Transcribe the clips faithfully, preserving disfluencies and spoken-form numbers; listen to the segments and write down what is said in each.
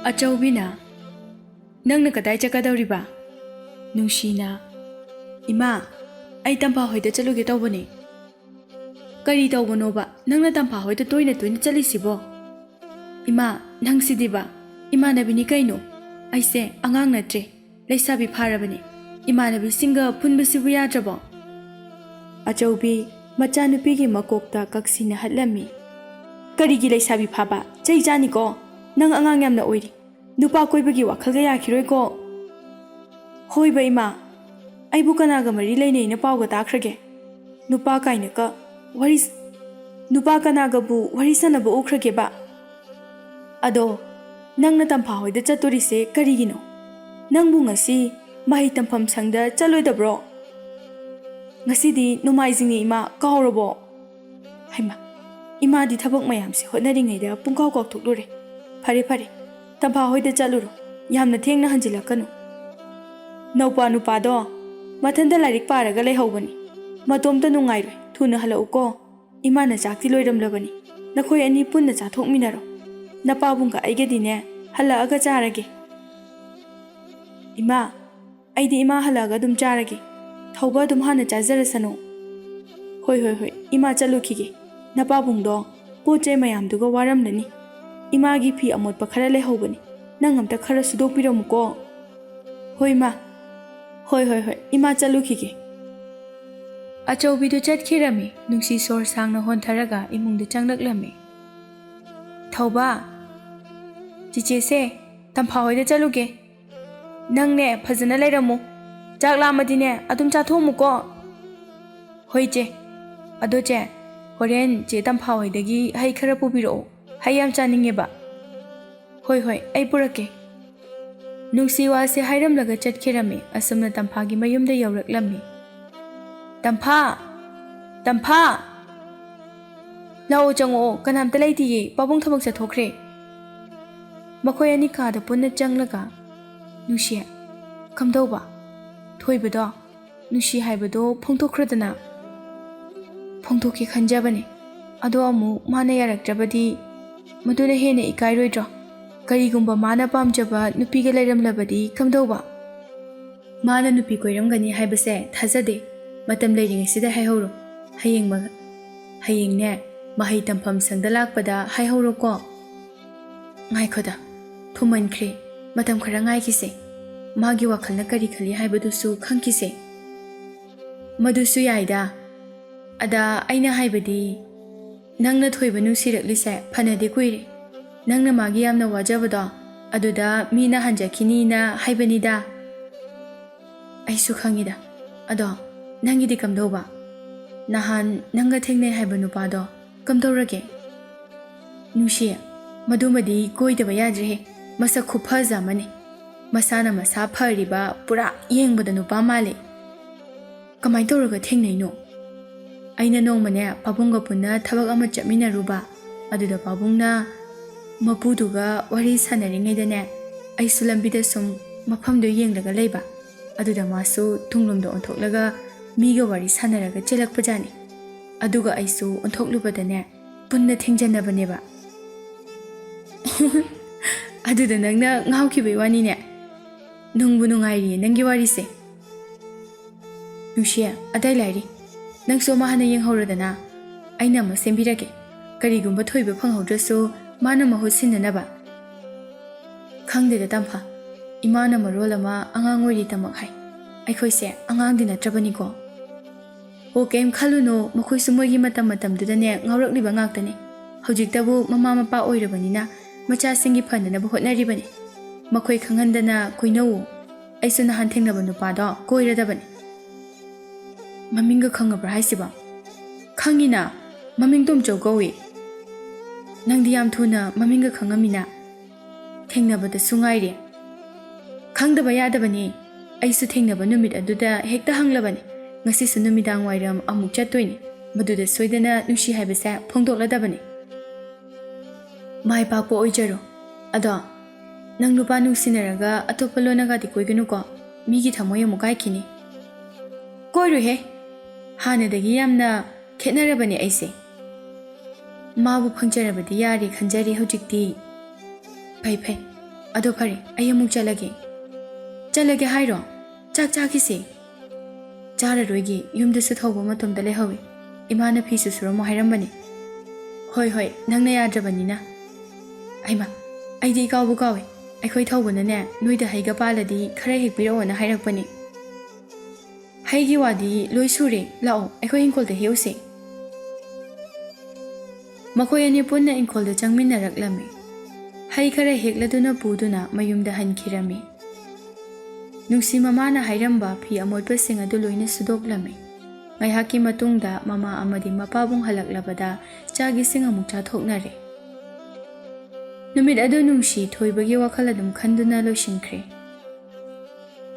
ꯑꯆꯧꯕꯤꯅ, "ꯅꯪꯅ ꯀꯗꯥꯏ ꯆꯠꯀꯗꯧꯔꯤꯕ?" ꯅꯨꯡꯁꯤꯅ, "ꯏꯃꯥ, ꯑꯩ ꯇꯝꯐꯥ ꯍꯣꯏꯗ ꯆꯠꯂꯨꯒꯦ ꯇꯧꯕꯅꯦ꯫" "ꯀꯔꯤ ꯇꯧꯕꯅꯣꯕ ꯅꯪꯅ ꯇꯝꯐꯥ ꯍꯣꯏꯗ ꯇꯣꯏꯅ ꯇꯣꯏꯅ ꯆꯠꯂꯤꯁꯤꯕꯣ?" "ꯏꯃꯥ, ꯅꯪꯁꯤꯗꯤꯕ, ꯏꯃꯥꯟꯅꯕꯤꯅꯤ ꯀꯩꯅꯣ꯫ ꯑꯩꯁꯦ ꯑꯉꯥꯡ ꯅꯠꯇ꯭ꯔꯦ, ꯂꯩꯁꯥꯕꯤ ꯐꯥꯔꯕꯅꯦ꯫ ꯏꯃꯥꯟꯅꯕꯤꯁꯤꯡꯒ ꯄꯨꯟꯕꯁꯤꯕꯨ ꯌꯥꯗ꯭ꯔꯕꯣ?" ꯑꯆꯧꯕꯤ ꯃꯆꯥꯅꯨꯄꯤꯒꯤ ꯃꯀꯣꯛꯇ ꯀꯛꯁꯤꯅ ꯍꯠꯂꯝꯃꯤ꯫ "ꯀꯔꯤꯒꯤ ꯂꯩꯁꯥꯕꯤ ꯐꯥꯕ? ꯆꯩ ꯆꯥꯅꯤꯀꯣ꯫ ꯅꯪ ꯑꯉꯥꯡ ꯌꯥꯝꯅ ꯑꯣꯏꯔꯤ꯫ ꯅꯨꯄꯥ ꯀꯣꯏꯕꯒꯤ ꯋꯥꯈꯜꯒ ꯌꯥꯈꯤꯔꯣꯏꯀꯣ꯫" "ꯍꯣꯏꯕ ꯏꯃꯥ, ꯑꯩꯕꯨ ꯀꯅꯥꯒ ꯃꯔꯤ ꯂꯩꯅꯩꯅ ꯄꯥꯎꯒ ꯇꯥꯈ꯭ꯔꯒꯦ? ꯅꯨꯄꯥ ꯀꯥꯏꯅꯀ ꯋꯥꯔꯤ ꯁ-, ꯅꯨꯄꯥ ꯀꯅꯥꯒꯕꯨ ꯋꯥꯔꯤ ꯁꯥꯟꯅꯕ ꯎꯈ꯭ꯔꯒꯦꯕ? ꯑꯗꯣ ꯅꯪꯅ ꯇꯝꯐꯥ ꯍꯣꯏꯗ ꯆꯠꯇꯣꯔꯤꯁꯦ ꯀꯔꯤꯒꯤꯅꯣ? ꯅꯪꯕꯨ ꯉꯁꯤ ꯃꯍꯩ ꯇꯝꯐꯝ ꯁꯪꯗ ꯆꯠꯂꯣꯏꯗꯕ꯭ꯔꯣ? ꯉꯁꯤꯗꯤ ꯅꯣꯡꯃꯥꯏꯖꯤꯡꯅꯤ ꯏꯃꯥ, ꯀꯥꯎꯔꯕꯣ?" ꯍꯩꯃꯥ, ꯏꯃꯥꯗꯤ ꯊꯕꯛ ꯃꯌꯥꯝꯁꯦ ꯍꯣꯠꯅꯔꯤꯉꯩꯗ ꯄꯨꯡꯀꯥꯎ ꯀꯥꯎꯊꯣꯛꯂꯨꯔꯦ꯫ ꯐꯔꯦ ꯐꯔꯦ, ꯇꯝꯐꯥ ꯍꯣꯏꯗ ꯆꯠꯂꯨꯔꯣ, ꯌꯥꯝꯅ ꯊꯦꯡꯅ ꯍꯟꯖꯤꯜꯂꯛꯀꯅꯨ꯫ ꯅꯧꯄꯥ ꯅꯨꯄꯥꯗꯣ ꯃꯊꯟꯇ ꯂꯥꯏꯔꯤꯛ ꯄꯥꯔꯒ ꯂꯩꯍꯧꯕꯅꯤ꯫ ꯃꯇꯣꯝꯇ ꯅꯨꯡꯉꯥꯏꯔꯣꯏ, ꯊꯨꯅ ꯍꯜꯂꯛꯎꯀꯣ꯫ ꯏꯃꯥꯅ ꯆꯥꯛꯇꯤ ꯂꯣꯏꯔꯝꯂꯕꯅꯤ꯫ ꯅꯈꯣꯏ ꯑꯅꯤ ꯄꯨꯟꯅ ꯆꯥꯊꯣꯛꯃꯤꯟꯅꯔꯣ꯫ ꯅꯄꯥꯕꯨꯡꯒ ꯑꯩꯒꯗꯤꯅꯦ ꯍꯜꯂꯛꯑꯒ ꯆꯥꯔꯒꯦ꯫ ꯏꯃꯥ, ꯑꯩꯗꯤ ꯏꯃꯥ ꯍꯜꯂꯛꯑꯒ ꯑꯗꯨꯝ ꯆꯥꯔꯒꯦ꯫ ꯊꯧꯕ ꯑꯗꯨꯝ ꯍꯥꯟꯅ ꯆꯥꯖꯔꯁꯅꯨ꯫ ꯍꯣꯏ, ꯍꯣꯏ, ꯍꯣꯏ, ꯏꯃꯥ ꯆꯠꯂꯨꯈꯤꯒꯦ꯫ ꯅꯄꯥꯕꯨꯡꯗꯣ ꯄꯣꯠ ꯆꯩ ꯃꯌꯥꯝꯗꯨꯒ ꯋꯥꯔꯝꯂꯅꯤ꯫ ꯏꯃꯥꯒꯤ ꯐꯤ ꯑꯃꯣꯠꯄ ꯈꯔ ꯂꯩꯍꯧꯕꯅꯤ꯫ ꯅꯪ ꯑꯝꯇ ꯈꯔ ꯁꯨꯗꯣꯛꯄꯤꯔꯝꯃꯨꯀꯣ꯫ ꯍꯣꯏ, ꯏꯃꯥ꯫ ꯍꯣꯏ, ꯍꯣꯏ, ꯍꯣꯏ, ꯏꯃꯥ ꯆꯠꯂꯨꯈꯤꯒꯦ꯫ ꯑꯆꯧꯕꯤꯗꯨ ꯆꯠꯈꯤꯔꯝꯃꯤ꯫ ꯅꯨꯡꯁꯤ ꯁꯣꯔ ꯁꯥꯡꯅ ꯍꯣꯟꯊꯔꯒ ꯏꯃꯨꯡꯗ ꯆꯪꯂꯛꯂꯝꯃꯤ꯫ ꯊꯧꯕ, ꯆꯤꯆꯦꯁꯦ, ꯇꯝꯐꯥ ꯍꯣꯏꯗ ꯆꯠꯂꯨꯒꯦ꯫ ꯅꯪꯅꯦ ꯐꯖꯅ ꯂꯩꯔꯝꯃꯨ꯫ ꯆꯥꯛ ꯂꯥꯝꯃꯗꯤꯅꯦ ꯑꯗꯨꯝ ꯆꯥꯊꯣꯛꯑꯝꯃꯨꯀꯣ꯫ ꯍꯣꯏ ꯆꯦ꯫ ꯑꯗꯣ ꯆꯦ, ꯍꯣꯔꯦꯟ ꯆꯦ ꯇꯝꯐꯥ ꯍꯣꯏꯗꯒꯤ ꯍꯩ ꯈꯔ ꯄꯨꯕꯤꯔꯛꯑꯣ꯫ ꯍꯩ ꯌꯥꯝ ꯆꯥꯅꯤꯡꯉꯦꯕ꯫ ꯍꯣꯏ ꯍꯣꯏ, ꯑꯩ ꯄꯨꯔꯛꯀꯦ꯫ ꯅꯨꯡꯁꯤ ꯋꯥꯁꯦ ꯍꯥꯏꯔꯝꯂꯒ ꯆꯠꯈꯤꯔꯝꯃꯤ꯫ ꯑꯁꯨꯝꯅ ꯇꯝꯐꯥꯒꯤ ꯃꯌꯨꯝꯗ ꯌꯧꯔꯛꯂꯝꯃꯤ꯫ ꯇꯝꯐꯥ! ꯇꯝꯐꯥ! ꯂꯥꯛꯑꯣ ꯆꯪꯉꯛꯑꯣ, ꯀꯅꯥꯝꯇ ꯂꯩꯇꯤꯌꯦ, ꯄꯥꯕꯨꯡ ꯊꯕꯛ ꯆꯠꯊꯣꯛꯈ꯭ꯔꯦ꯫ ꯃꯈꯣꯏ ꯑꯅꯤ ꯀꯥꯗ ꯄꯨꯟꯅ ꯆꯪꯂꯒ, ꯅꯨꯡꯁꯤ, ꯀꯝꯗꯧꯕ? ꯊꯣꯏꯕꯗꯣ, ꯅꯨꯡꯁꯤ ꯍꯥꯏꯕꯗꯣ ꯐꯣꯡꯗꯣꯛꯈ꯭ꯔꯗꯅ꯫ ꯐꯣꯡꯗꯣꯛꯀꯦ ꯈꯟꯖꯕꯅꯦ, ꯑꯗꯣ ꯑꯃꯨꯛ ꯃꯥꯅ ꯌꯥꯔꯛꯇ꯭ꯔꯕꯗꯤ ꯃꯗꯨꯅ ꯍꯦꯟꯅ ꯏꯀꯥꯏꯔꯣꯏꯗ꯭ꯔꯣ? ꯀꯔꯤꯒꯨꯝꯕ ꯃꯥꯅ ꯄꯥꯝꯖꯕ ꯅꯨꯄꯤꯒ ꯂꯩꯔꯝꯂꯕꯗꯤ ꯀꯝꯗꯧꯕ? ꯃꯥꯅ ꯅꯨꯄꯤ ꯀꯣꯏꯔꯝꯒꯅꯤ ꯍꯥꯏꯕꯁꯦ ꯊꯥꯖꯗꯦ꯫ ꯃꯇꯝ ꯂꯩꯔꯤꯉꯩꯁꯤꯗ ꯍꯥꯏꯍꯧꯔꯣ꯫ ꯍꯌꯦꯡ ꯃ-, ꯍꯌꯦꯡꯅꯦ, ꯃꯍꯩ ꯇꯝꯐꯝ ꯁꯪꯗ ꯂꯥꯛꯄꯗ ꯍꯥꯏꯍꯧꯔꯣꯀꯣ꯫ ꯉꯥꯏꯈꯣꯗ, ꯊꯨꯃꯟꯈ꯭ꯔꯦ꯫ ꯃꯇꯝ ꯈꯔ ꯉꯥꯏꯈꯤꯁꯦ꯫ ꯃꯥꯒꯤ ꯋꯥꯈꯜꯅ ꯀꯔꯤ ꯈꯜꯂꯤ ꯍꯥꯏꯕꯗꯨꯁꯨ ꯈꯪꯈꯤꯁꯦ꯫ ꯃꯗꯨꯁꯨ ꯌꯥꯏꯗ꯫ ꯑꯗ ꯑꯩꯅ ꯍꯥꯏꯕꯗꯤ, ꯅꯪꯅ ꯊꯣꯏꯕ ꯅꯨꯡꯁꯤꯔꯛꯂꯤꯁꯦ ꯐꯅꯗꯤ ꯀꯨꯏꯔꯦ꯫ ꯅꯪꯅ ꯃꯥꯒꯤ ꯌꯥꯝꯅ ꯋꯥꯖꯕꯗꯣ, ꯑꯗꯨꯗ ꯃꯤꯅ ꯍꯟꯖꯈꯤꯅꯤꯅ ꯍꯥꯏꯕꯅꯤꯗ꯫ ꯑꯩꯁꯨ ꯈꯪꯉꯤꯗ꯫ ꯑꯗꯣ ꯅꯪꯒꯤꯗꯤ ꯀꯝꯗꯧꯕ? ꯅꯍꯥꯟ ꯅꯪꯒ ꯊꯦꯡꯅꯩ ꯍꯥꯏꯕ ꯅꯨꯄꯥꯗꯣ ꯀꯝꯗꯧꯔꯒꯦ? ꯅꯨꯡꯁꯤ, ꯃꯗꯨꯃꯗꯤ ꯀꯣꯏꯗꯕ ꯌꯥꯗ꯭ꯔꯦꯍꯦ꯫ ꯃꯁꯛ ꯈꯨꯐꯖ ꯑꯃꯅꯤ꯫ ꯃꯁꯥꯅ ꯃꯁꯥ ꯐꯔꯤꯕ, ꯄꯨꯔꯥ ꯌꯦꯡꯕꯗ ꯅꯨꯄꯥ ꯃꯥꯜꯂꯦ꯫ ꯀꯃꯥꯏꯅ ꯇꯧꯔꯒ ꯊꯦꯡꯅꯩꯅꯣ? ꯑꯩꯅ ꯅꯣꯡꯃꯅꯦ, ꯄꯥꯕꯨꯡꯒ ꯄꯨꯟꯅ ꯊꯕꯛ ꯑꯃ ꯆꯠꯃꯤꯟꯅꯔꯨꯕ꯫ ꯑꯗꯨꯗ ꯄꯥꯕꯨꯡꯅ ꯃꯄꯨꯗꯨꯒ ꯋꯥꯔꯤ ꯁꯥꯟꯅꯔꯤꯉꯩꯗꯅꯦ, ꯑꯩꯁꯨ ꯂꯝꯕꯤꯗ ꯁꯨꯝ ꯃꯐꯝꯗꯣ ꯌꯦꯡꯂꯒ ꯂꯩꯕ꯫ ꯑꯗꯨꯗ ꯃꯥꯁꯨ ꯇꯨꯡꯂꯣꯝꯗ ꯑꯣꯟꯊꯣꯛꯂꯒ ꯃꯤꯒ ꯋꯥꯔꯤ ꯁꯥꯟꯅꯔꯒ ꯆꯦꯜꯂꯛꯄꯖꯥꯠꯅꯤ꯫ ꯑꯗꯨꯒ ꯑꯩꯁꯨ ꯑꯣꯟꯊꯣꯛꯂꯨꯕꯗꯅꯦ, ꯄꯨꯟꯅ ꯊꯦꯡꯖꯟꯅꯕꯅꯦꯕ꯫ ꯑꯗꯨꯗ ꯅꯪꯅ ꯉꯥꯎꯈꯤꯕꯩ ꯋꯥꯅꯤꯅꯦ꯫ ꯅꯨꯡꯕꯨ ꯅꯨꯡꯉꯥꯏꯔꯤꯌꯦ ꯅꯪꯒꯤ ꯋꯥꯔꯤꯁꯦ꯫ ꯅꯨꯡꯁꯤꯌꯦ, ꯑꯗꯥꯏ ꯂꯥꯏꯔꯤ꯫ ꯅꯪꯁꯨ ꯑꯃ ꯍꯥꯟꯅ ꯌꯦꯡꯍꯧꯔꯣꯗꯅ꯫ ꯑꯩꯅ ꯑꯃ ꯁꯦꯝꯕꯤꯔꯒꯦ꯫ ꯀꯔꯤꯒꯨꯝꯕ ꯊꯣꯏꯕ ꯐꯪꯍꯧꯗ꯭ꯔꯁꯨ ꯃꯥꯅ ꯃꯍꯨꯠ ꯁꯤꯟꯅꯅꯕ꯫ ꯈꯪꯗꯦꯗ ꯇꯝꯐꯥ, ꯏꯃꯥꯅ ꯃꯔꯣꯜ ꯑꯃ ꯑꯉꯥꯡ ꯑꯣꯏꯔꯤ ꯇꯃꯛ ꯍꯥꯏ꯫ ꯑꯩꯈꯣꯏꯁꯦ ꯑꯉꯥꯡꯗꯤ ꯅꯠꯇ꯭ꯔꯕꯅꯤꯀꯣ꯫ ꯑꯣ, ꯀꯩꯝ ꯈꯜꯂꯨꯅꯨ, ꯃꯈꯣꯏꯁꯨ ꯃꯣꯏꯒꯤ ꯃꯇꯝ ꯃꯇꯝꯗꯨꯗꯅꯦ ꯉꯥꯎꯔꯛꯂꯤꯕ ꯉꯥꯛꯇꯅꯤ꯫ ꯍꯧꯖꯤꯛꯇꯕꯨ ꯃꯃꯥ ꯃꯄꯥ ꯑꯣꯏꯔꯕꯅꯤꯅ ꯃꯆꯥꯁꯤꯡꯒꯤ ꯐꯅꯅꯕ ꯍꯣꯠꯅꯔꯤꯕꯅꯤ꯫ ꯃꯈꯣꯏ ꯈꯪꯍꯟꯗꯅ ꯀꯣꯏꯅꯧꯑꯣ꯫ ꯑꯩꯁꯨ ꯅꯍꯥꯟ ꯊꯦꯡꯅꯕ ꯅꯨꯄꯥꯗꯣ ꯀꯣꯏꯔꯗꯕꯅꯤ꯫ ꯃꯃꯤꯡꯒ ꯈꯪꯉꯕ꯭ꯔꯥ ꯍꯥꯏꯁꯤꯕꯣ? ꯈꯪꯉꯤꯅ, ꯃꯃꯤꯡ ꯇꯣꯝꯆꯧ ꯀꯧꯏ꯫ ꯅꯪꯗꯤ ꯌꯥꯝ ꯊꯨꯅ ꯃꯃꯤꯡꯒ ꯈꯪꯉꯝꯃꯤꯅ꯫ ꯊꯦꯡꯅꯕꯗꯁꯨ ꯉꯥꯏꯔꯦ꯫ ꯈꯪꯗꯕ ꯌꯥꯗꯕꯅꯤ꯫ ꯑꯩꯁꯨ ꯊꯦꯡꯅꯕ ꯅꯨꯃꯤꯠ ꯑꯗꯨꯗ ꯍꯦꯛꯇ ꯍꯪꯂꯕꯅꯤ꯫ ꯉꯁꯤꯁꯨ ꯅꯨꯃꯤꯗꯥꯡ ꯋꯥꯏꯔꯝ ꯑꯃꯨꯛ ꯆꯠꯇꯣꯏꯅꯤ꯫ ꯃꯗꯨꯗ ꯁꯣꯏꯗꯅ ꯅꯨꯡꯁꯤ ꯍꯥꯏꯕꯁꯦ ꯐꯣꯡꯗꯣꯛꯂꯗꯕꯅꯤ꯫ ꯃꯥꯏ ꯄꯥꯛꯄ ꯑꯣꯏꯖꯔꯣ꯫ ꯑꯗꯣ ꯅꯪ ꯅꯨꯄꯥ ꯅꯨꯡꯁꯤꯅꯔꯒ ꯑꯇꯣꯞꯄ ꯂꯣꯟꯅꯒꯗꯤ ꯀꯣꯏꯒꯅꯨꯀꯣ꯫ ꯃꯤꯒꯤ ꯊꯃꯣꯏ ꯑꯃꯨꯛ ꯀꯥꯏꯈꯤꯅꯤ꯫ ꯀꯣꯏꯔꯣꯏꯍꯦ꯫ ꯍꯥꯟꯅꯗꯒꯤ ꯌꯥꯝꯅ ꯈꯦꯠꯅꯔꯕꯅꯦ ꯑꯩꯁꯦ꯫ ꯃꯥꯕꯨ ꯐꯪꯖꯔꯕꯗꯤ ꯌꯥꯔꯦ ꯈꯟꯖꯔꯦ ꯍꯧꯖꯤꯛꯇꯤ꯫ "ꯐꯩ, ꯐꯩ꯫ ꯑꯗꯣ ꯐꯔꯦ, ꯑꯩ ꯑꯃꯨꯛ ꯆꯠꯂꯒꯦ꯫" "ꯆꯠꯂꯒꯦ ꯍꯥꯏꯔꯣ? ꯆꯥꯛ ꯆꯥꯈꯤꯁꯦ꯫" "ꯆꯥꯔꯔꯣꯏꯒꯦ, ꯌꯨꯝꯗꯁꯨ ꯊꯧꯕ ꯃꯇꯣꯝꯇ ꯂꯩꯍꯧꯋꯤ꯫ ꯏꯃꯥꯅ ꯐꯤꯁꯨ ꯁꯨꯔꯝꯃꯣ ꯍꯥꯏꯔꯝꯕꯅꯤ꯫" "ꯍꯣꯏ, ꯍꯣꯏ, ꯅꯪꯅ ꯌꯥꯗ꯭ꯔꯕꯅꯤꯅ꯫" "ꯑꯩꯃ, ꯑꯩꯗꯤ ꯏꯀꯥꯎꯕꯨ ꯀꯥꯎꯋꯦ꯫ ꯑꯩꯈꯣꯏ ꯊꯧꯕꯅꯅꯦ, ꯅꯣꯏꯗ ꯍꯩꯒ ꯄꯥꯜꯂꯗꯤ ꯈꯔ ꯍꯦꯛ ꯄꯤꯔꯛꯑꯣꯅ ꯍꯥꯏꯔꯛꯄꯅꯤ꯫" "ꯍꯩꯒꯤ ꯋꯥꯗꯤ ꯂꯣꯏ ꯁꯨꯔꯦ꯫ ꯂꯥꯛꯑꯣ, ꯑꯩꯈꯣꯏ ꯏꯪꯈꯣꯜꯗ ꯍꯦꯛꯎꯁꯦ꯫" ꯃꯈꯣꯏ ꯑꯅꯤ ꯄꯨꯟꯅ ꯏꯪꯈꯣꯜꯗ ꯆꯪꯃꯤꯟꯅꯔꯛꯂꯝꯃꯤ꯫ ꯍꯩ ꯈꯔ ꯍꯦꯛꯂꯗꯨꯅ ꯄꯨꯗꯨꯅ ꯃꯌꯨꯝꯗ ꯍꯟꯈꯤꯔꯝꯃꯤ꯫ ꯅꯨꯡꯁꯤ ꯃꯃꯥꯅ ꯍꯥꯏꯔꯝꯕ ꯐꯤ ꯑꯃꯣꯠꯄꯁꯤꯡ ꯑꯗꯨ ꯂꯣꯏꯅ ꯁꯨꯗꯣꯛꯂꯝꯃꯤ꯫ ꯉꯥꯏꯍꯥꯛꯀꯤ ꯃꯇꯨꯡꯗ ꯃꯃꯥ ꯑꯃꯗꯤ ꯃꯄꯥꯕꯨꯡ ꯍꯜꯂꯛꯂꯕꯗ ꯆꯥꯛ ꯏꯁꯤꯡ ꯑꯃꯨꯛ ꯆꯥꯊꯣꯛꯅꯔꯦ꯫ ꯅꯨꯃꯤꯠ ꯑꯗꯨ ꯅꯨꯡꯁꯤ ꯊꯣꯏꯕꯒꯤ ꯋꯥꯈꯜ ꯑꯗꯨꯝ ꯈꯟꯗꯨꯅ ꯂꯣꯏꯁꯤꯟꯈ꯭ꯔꯦ꯫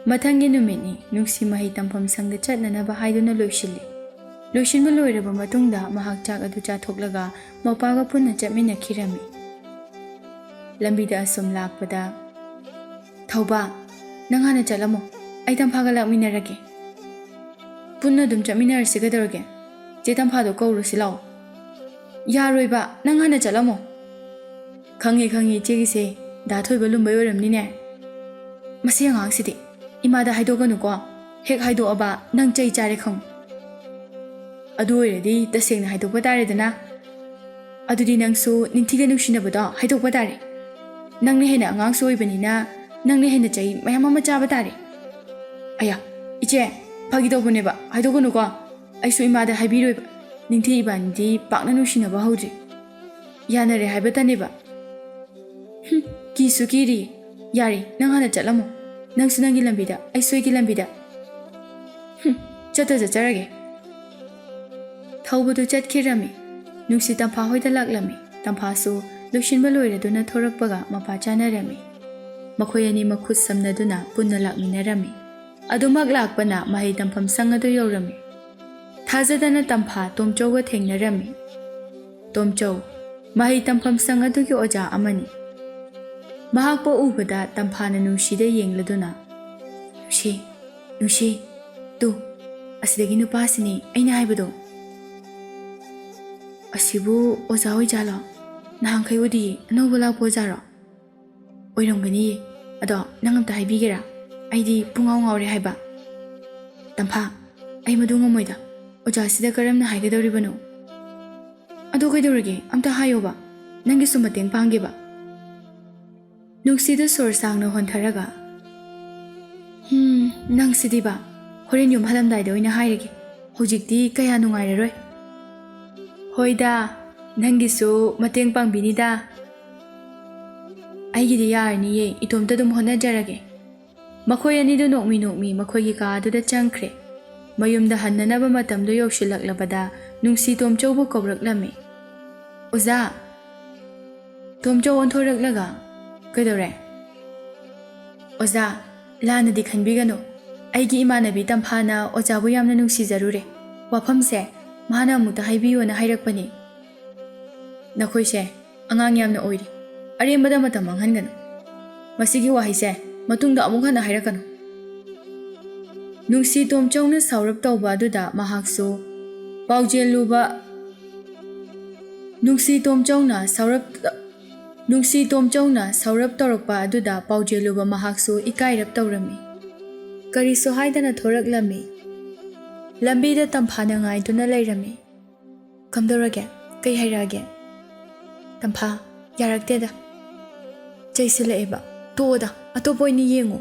ꯃꯊꯪꯒꯤ ꯅꯨꯃꯤꯠꯅꯤ꯫ ꯅꯨꯡꯁꯤ ꯃꯍꯩ ꯇꯝꯐꯝ ꯁꯪꯗ ꯆꯠꯅꯅꯕ ꯍꯥꯏꯗꯨꯅ ꯂꯣꯏꯁꯤꯜꯂꯤ꯫ ꯂꯣꯏꯁꯤꯟꯕ ꯂꯣꯏꯔꯕ ꯃꯇꯨꯡꯗ ꯃꯍꯥꯛ ꯆꯥꯛ ꯑꯗꯨ ꯆꯥꯊꯣꯛꯂꯒ ꯃꯄꯥꯒ ꯄꯨꯟꯅ ꯆꯠꯃꯤꯟꯅꯈꯤꯔꯝꯃꯤ꯫ ꯂꯝꯕꯤꯗ ꯑꯁꯨꯝ ꯂꯥꯛꯄꯗ, "ꯊꯧꯕ, ꯅꯪ ꯍꯥꯟꯅ ꯆꯠꯂꯝꯃꯣ, ꯑꯩ ꯇꯝꯐꯥꯒ ꯂꯥꯛꯃꯤꯟꯅꯔꯒꯦ꯫" "ꯄꯨꯟꯅ ꯑꯗꯨꯝ ꯆꯠꯃꯤꯟꯅꯔꯁꯤ, ꯀꯩꯗꯧꯔꯒꯦ? ꯆꯦ ꯇꯝꯐꯥꯗꯣ ꯀꯧꯔꯨꯁꯤ ꯂꯥꯛꯑꯣ꯫" "ꯌꯥꯔꯣꯏꯕ, ꯅꯪ ꯍꯥꯟꯅ ꯆꯠꯂꯝꯃꯣ꯫" "ꯈꯪꯉꯦ, ꯈꯪꯉꯦ, ꯏꯆꯦꯒꯤꯁꯦ ꯗꯥ ꯊꯣꯏꯕ ꯂꯨꯝꯕꯩ ꯑꯣꯏꯔꯝꯅꯤꯅꯦ꯫ ꯃꯁꯤ ꯑꯉꯥꯡꯁꯤꯗꯤ, ꯏꯃꯥꯗ ꯍꯥꯏꯗꯣꯛꯀꯅꯨꯀꯣ꯫ ꯍꯦꯛ ꯍꯥꯏꯗꯣꯛꯑꯕ ꯅꯪ ꯆꯩ ꯆꯥꯔꯦ ꯈꯪꯉꯨ꯫" "ꯑꯗꯨ ꯑꯣꯏꯔꯗꯤ ꯇꯁꯦꯡꯅ ꯍꯥꯏꯗꯣꯛꯄ ꯇꯥꯔꯦꯗꯅ꯫" "ꯑꯗꯨꯗꯤ ꯅꯪꯁꯨ ꯅꯤꯡꯊꯤꯒ ꯅꯨꯡꯁꯤꯅꯕꯗꯣ ꯍꯥꯏꯗꯣꯛꯄ ꯇꯥꯔꯦ꯫ ꯅꯪꯅ ꯍꯦꯟꯅ ꯑꯉꯥꯡꯁꯨ ꯑꯣꯏꯕꯅꯤꯅ ꯅꯪꯅ ꯍꯦꯟꯅ ꯆꯩ ꯃꯌꯥꯝ ꯑꯃ ꯆꯥꯕ ꯇꯥꯔꯦ꯫" "ꯑꯌꯥ, ꯏꯆꯦ, ꯐꯥꯒꯤ ꯇꯧꯕꯅꯦꯕ, ꯍꯥꯏꯗꯣꯛꯀꯅꯨꯀꯣ꯫ ꯑꯩꯁꯨ ꯏꯃꯥꯗ ꯍꯥꯏꯕꯤꯔꯣꯏꯕ꯫ ꯅꯤꯡꯊꯤ ꯏꯕꯥꯅꯤꯗꯤ ꯄꯥꯛꯅ ꯅꯨꯡꯁꯤꯅꯕ ꯍꯧꯗ꯭ꯔꯤ꯫ ꯌꯥꯅꯔꯦ ꯍꯥꯏꯕꯇꯅꯦꯕ꯫" "ꯍꯨꯝ, ꯀꯤꯁꯨ ꯀꯤꯔꯤ꯫ ꯌꯥꯔꯦ, ꯅꯪ ꯍꯥꯟꯅ ꯆꯠꯂꯝꯃꯣ꯫ ꯅꯪꯁꯨ ꯅꯪꯒꯤ ꯂꯝꯕꯤꯗ, ꯑꯩꯁꯨ ꯑꯩꯒꯤ ꯂꯝꯕꯤꯗ꯫" "ꯍꯨꯝ, ꯆꯠꯇ ꯆꯠꯆꯔꯒꯦ꯫" ꯊꯧꯕꯗꯨ ꯆꯠꯈꯤꯔꯝꯃꯤ꯫ ꯅꯨꯡꯁꯤ ꯇꯝꯐꯥ ꯍꯣꯏꯗ ꯂꯥꯛꯂꯝꯃꯤ꯫ ꯇꯝꯐꯥꯁꯨ ꯂꯣꯏꯁꯤꯟꯕ ꯂꯣꯏꯔꯗꯨꯅ ꯊꯣꯔꯛꯄꯒ ꯃꯄꯥ ꯆꯥꯅꯔꯝꯃꯤ꯫ ꯃꯈꯣꯏ ꯑꯅꯤ ꯃꯈꯨꯠ ꯁꯝꯅꯗꯨꯅ ꯄꯨꯟꯅ ꯂꯥꯛꯃꯤꯟꯅꯔꯝꯃꯤ꯫ ꯑꯗꯨꯃꯛ ꯂꯥꯛꯄꯅ ꯃꯍꯩ ꯇꯝꯐꯝ ꯁꯪ ꯑꯗꯨ ꯌꯧꯔꯝꯃꯤ꯫ ꯊꯥꯖꯗꯅ ꯇꯝꯐꯥ ꯇꯣꯝꯆꯧꯒ ꯊꯦꯡꯅꯔꯝꯃꯤ꯫ ꯇꯣꯝꯆꯧ, ꯃꯍꯩ ꯇꯝꯐꯝ ꯁꯪ ꯑꯗꯨꯒꯤ ꯑꯣꯖꯥ ꯑꯃꯅꯤ꯫ ꯃꯍꯥꯛꯄꯨ ꯎꯕꯗ ꯇꯝꯐꯥꯅ ꯅꯨꯡꯁꯤꯗ ꯌꯦꯡꯂꯗꯨꯅ, "ꯅꯨꯡꯁꯤ, ꯅꯨꯡꯁꯤ, ꯇꯨ, ꯑꯁꯤꯗꯒꯤ ꯅꯨꯄꯥꯁꯤꯅꯤ ꯑꯩꯅ ꯍꯥꯏꯕꯗꯣ꯫" "ꯑꯁꯤꯕꯨ ꯑꯣꯖꯥ ꯑꯣꯏꯖꯥꯠꯂꯣ? ꯅꯍꯥꯟꯈꯩ ꯎꯗꯤꯌꯦ, ꯑꯅꯧꯕ ꯂꯥꯛꯄ ꯑꯣꯖꯥꯔꯣ?" ꯑꯣꯏꯔꯝꯒꯅꯤꯌꯦ꯫ ꯑꯗꯣ ꯅꯪ ꯑꯝꯇ ꯍꯥꯏꯕꯤꯒꯦꯔꯥ? ꯑꯩꯗꯤ ꯄꯨꯡꯉꯥꯎ ꯉꯥꯎꯔꯦ ꯍꯥꯏꯕ꯫ ꯇꯝꯐꯥ, ꯑꯩ ꯃꯗꯨ ꯉꯝꯃꯣꯏꯗ꯫ ꯑꯣꯖꯥꯁꯤꯗ ꯀꯔꯝꯅ ꯍꯥꯏꯒꯗꯧꯔꯤꯕꯅꯣ? ꯑꯗꯣ ꯀꯩꯗꯧꯔꯒꯦ? ꯑꯝꯇ ꯍꯥꯏꯌꯣꯕ꯫ ꯅꯪꯒꯤꯁꯨ ꯃꯇꯦꯡ ꯄꯥꯡꯒꯦꯕ꯫ ꯅꯨꯡꯁꯤꯗꯨ ꯁꯣꯔ ꯁꯥꯡꯅ ꯍꯣꯟꯊꯔꯒ, "ꯍꯝ, ꯅꯪꯁꯤꯗꯤꯕ, ꯍꯣꯔꯦꯟ ꯌꯨꯝ ꯍꯜꯂꯝꯗꯥꯏꯗ ꯑꯣꯏꯅ ꯍꯥꯏꯔꯒꯦ꯫ ꯍꯧꯖꯤꯛꯇꯤ ꯀꯌꯥ ꯅꯨꯡꯉꯥꯏꯔꯔꯣꯏ꯫ ꯍꯣꯏꯗ, ꯅꯪꯒꯤꯁꯨ ꯃꯇꯦꯡ ꯄꯥꯡꯕꯤꯅꯤꯗ꯫ ꯑꯩꯒꯤꯗꯤ ꯌꯥꯔꯅꯤꯌꯦ, ꯏꯇꯣꯝꯇ ꯑꯗꯨꯝ ꯍꯣꯠꯅꯖꯔꯒꯦ꯫" ꯃꯈꯣꯏ ꯑꯅꯤꯗꯨ ꯅꯣꯛꯃꯤ ꯅꯣꯛꯃꯤ ꯃꯈꯣꯏꯒꯤ ꯀꯥ ꯑꯗꯨꯗ ꯆꯪꯈ꯭ꯔꯦ꯫ ꯃꯌꯨꯝꯗ ꯍꯟꯅꯅꯕ ꯃꯇꯝꯗꯨ ꯌꯧꯁꯤꯜꯂꯛꯂꯕꯗ ꯅꯨꯡꯁꯤ ꯇꯣꯝꯆꯧꯕꯨ ꯀꯧꯔꯛꯂꯝꯃꯤ꯫ "ꯑꯣꯖꯥ!" ꯇꯣꯝꯆꯧ ꯑꯣꯟꯊꯣꯔꯛꯂꯒ, "ꯀꯩꯗꯧꯔꯦ?" "ꯑꯣꯖꯥ, ꯂꯥꯟꯅꯗꯤ ꯈꯟꯕꯤꯒꯅꯨ꯫ ꯑꯩꯒꯤ ꯏꯃꯥꯟꯅꯕꯤ ꯇꯝꯐꯥꯅ ꯑꯣꯖꯥꯕꯨ ꯌꯥꯝꯅ ꯅꯨꯡꯁꯤꯖꯔꯨꯔꯦ꯫ ꯋꯥꯐꯝꯁꯦ ꯃꯥꯅ ꯑꯃꯨꯛꯇ ꯍꯥꯏꯕꯤꯌꯣꯅ ꯍꯥꯏꯔꯛꯄꯅꯤ꯫" "ꯅꯈꯣꯏꯁꯦ ꯑꯉꯥꯡ ꯌꯥꯝꯅ ꯑꯣꯏꯔꯤ꯫ ꯑꯔꯦꯝꯕꯗ ꯃꯇꯝ ꯃꯥꯡꯍꯟꯒꯅꯨ꯫ ꯃꯁꯤꯒꯤ ꯋꯥꯍꯩꯁꯦ ꯃꯇꯨꯡꯗ ꯑꯃꯨꯛ ꯍꯟꯅ ꯍꯥꯏꯔꯛꯀꯅꯨ꯫" ꯅꯨꯡꯁꯤ ꯇꯣꯝꯆꯧꯅ ꯁꯥꯎꯔꯞ ꯇꯧꯕ ꯑꯗꯨꯗ ꯃꯍꯥꯛꯁꯨ ꯄꯥꯎꯖꯦꯜꯂꯨꯕ, ꯅꯨꯡꯁꯤ ꯇꯣꯝꯆꯧꯅ ꯁꯥꯎꯔꯞ, ꯅꯨꯡꯁꯤ ꯇꯣꯝꯆꯧꯅ ꯁꯥꯎꯔꯞ ꯇꯧꯔꯛꯄ ꯑꯗꯨꯗ ꯄꯥꯎꯖꯦꯜꯂꯨꯕ ꯃꯍꯥꯛꯁꯨ ꯏꯀꯥꯏꯔꯞ ꯇꯧꯔꯝꯃꯤ꯫ ꯀꯔꯤꯁꯨ ꯍꯥꯏꯗꯅ ꯊꯣꯔꯛꯂꯝꯃꯤ꯫ ꯂꯝꯕꯤꯗ ꯇꯝꯐꯥꯅ ꯉꯥꯏꯗꯨꯅ ꯂꯩꯔꯝꯃꯤ꯫ "ꯀꯝꯗꯧꯔꯒꯦ? ꯀꯩ ꯍꯥꯏꯔꯛꯑꯒꯦ?" "ꯇꯝꯐꯥ, ꯌꯥꯔꯛꯇꯦꯗ꯫ ꯆꯩꯁꯤꯜꯂꯛꯑꯦꯕ꯫ ꯇꯣꯛꯑꯣꯗ, ꯑꯇꯣꯞꯄ ꯑꯣꯏꯅ ꯌꯦꯡꯉꯣ꯫"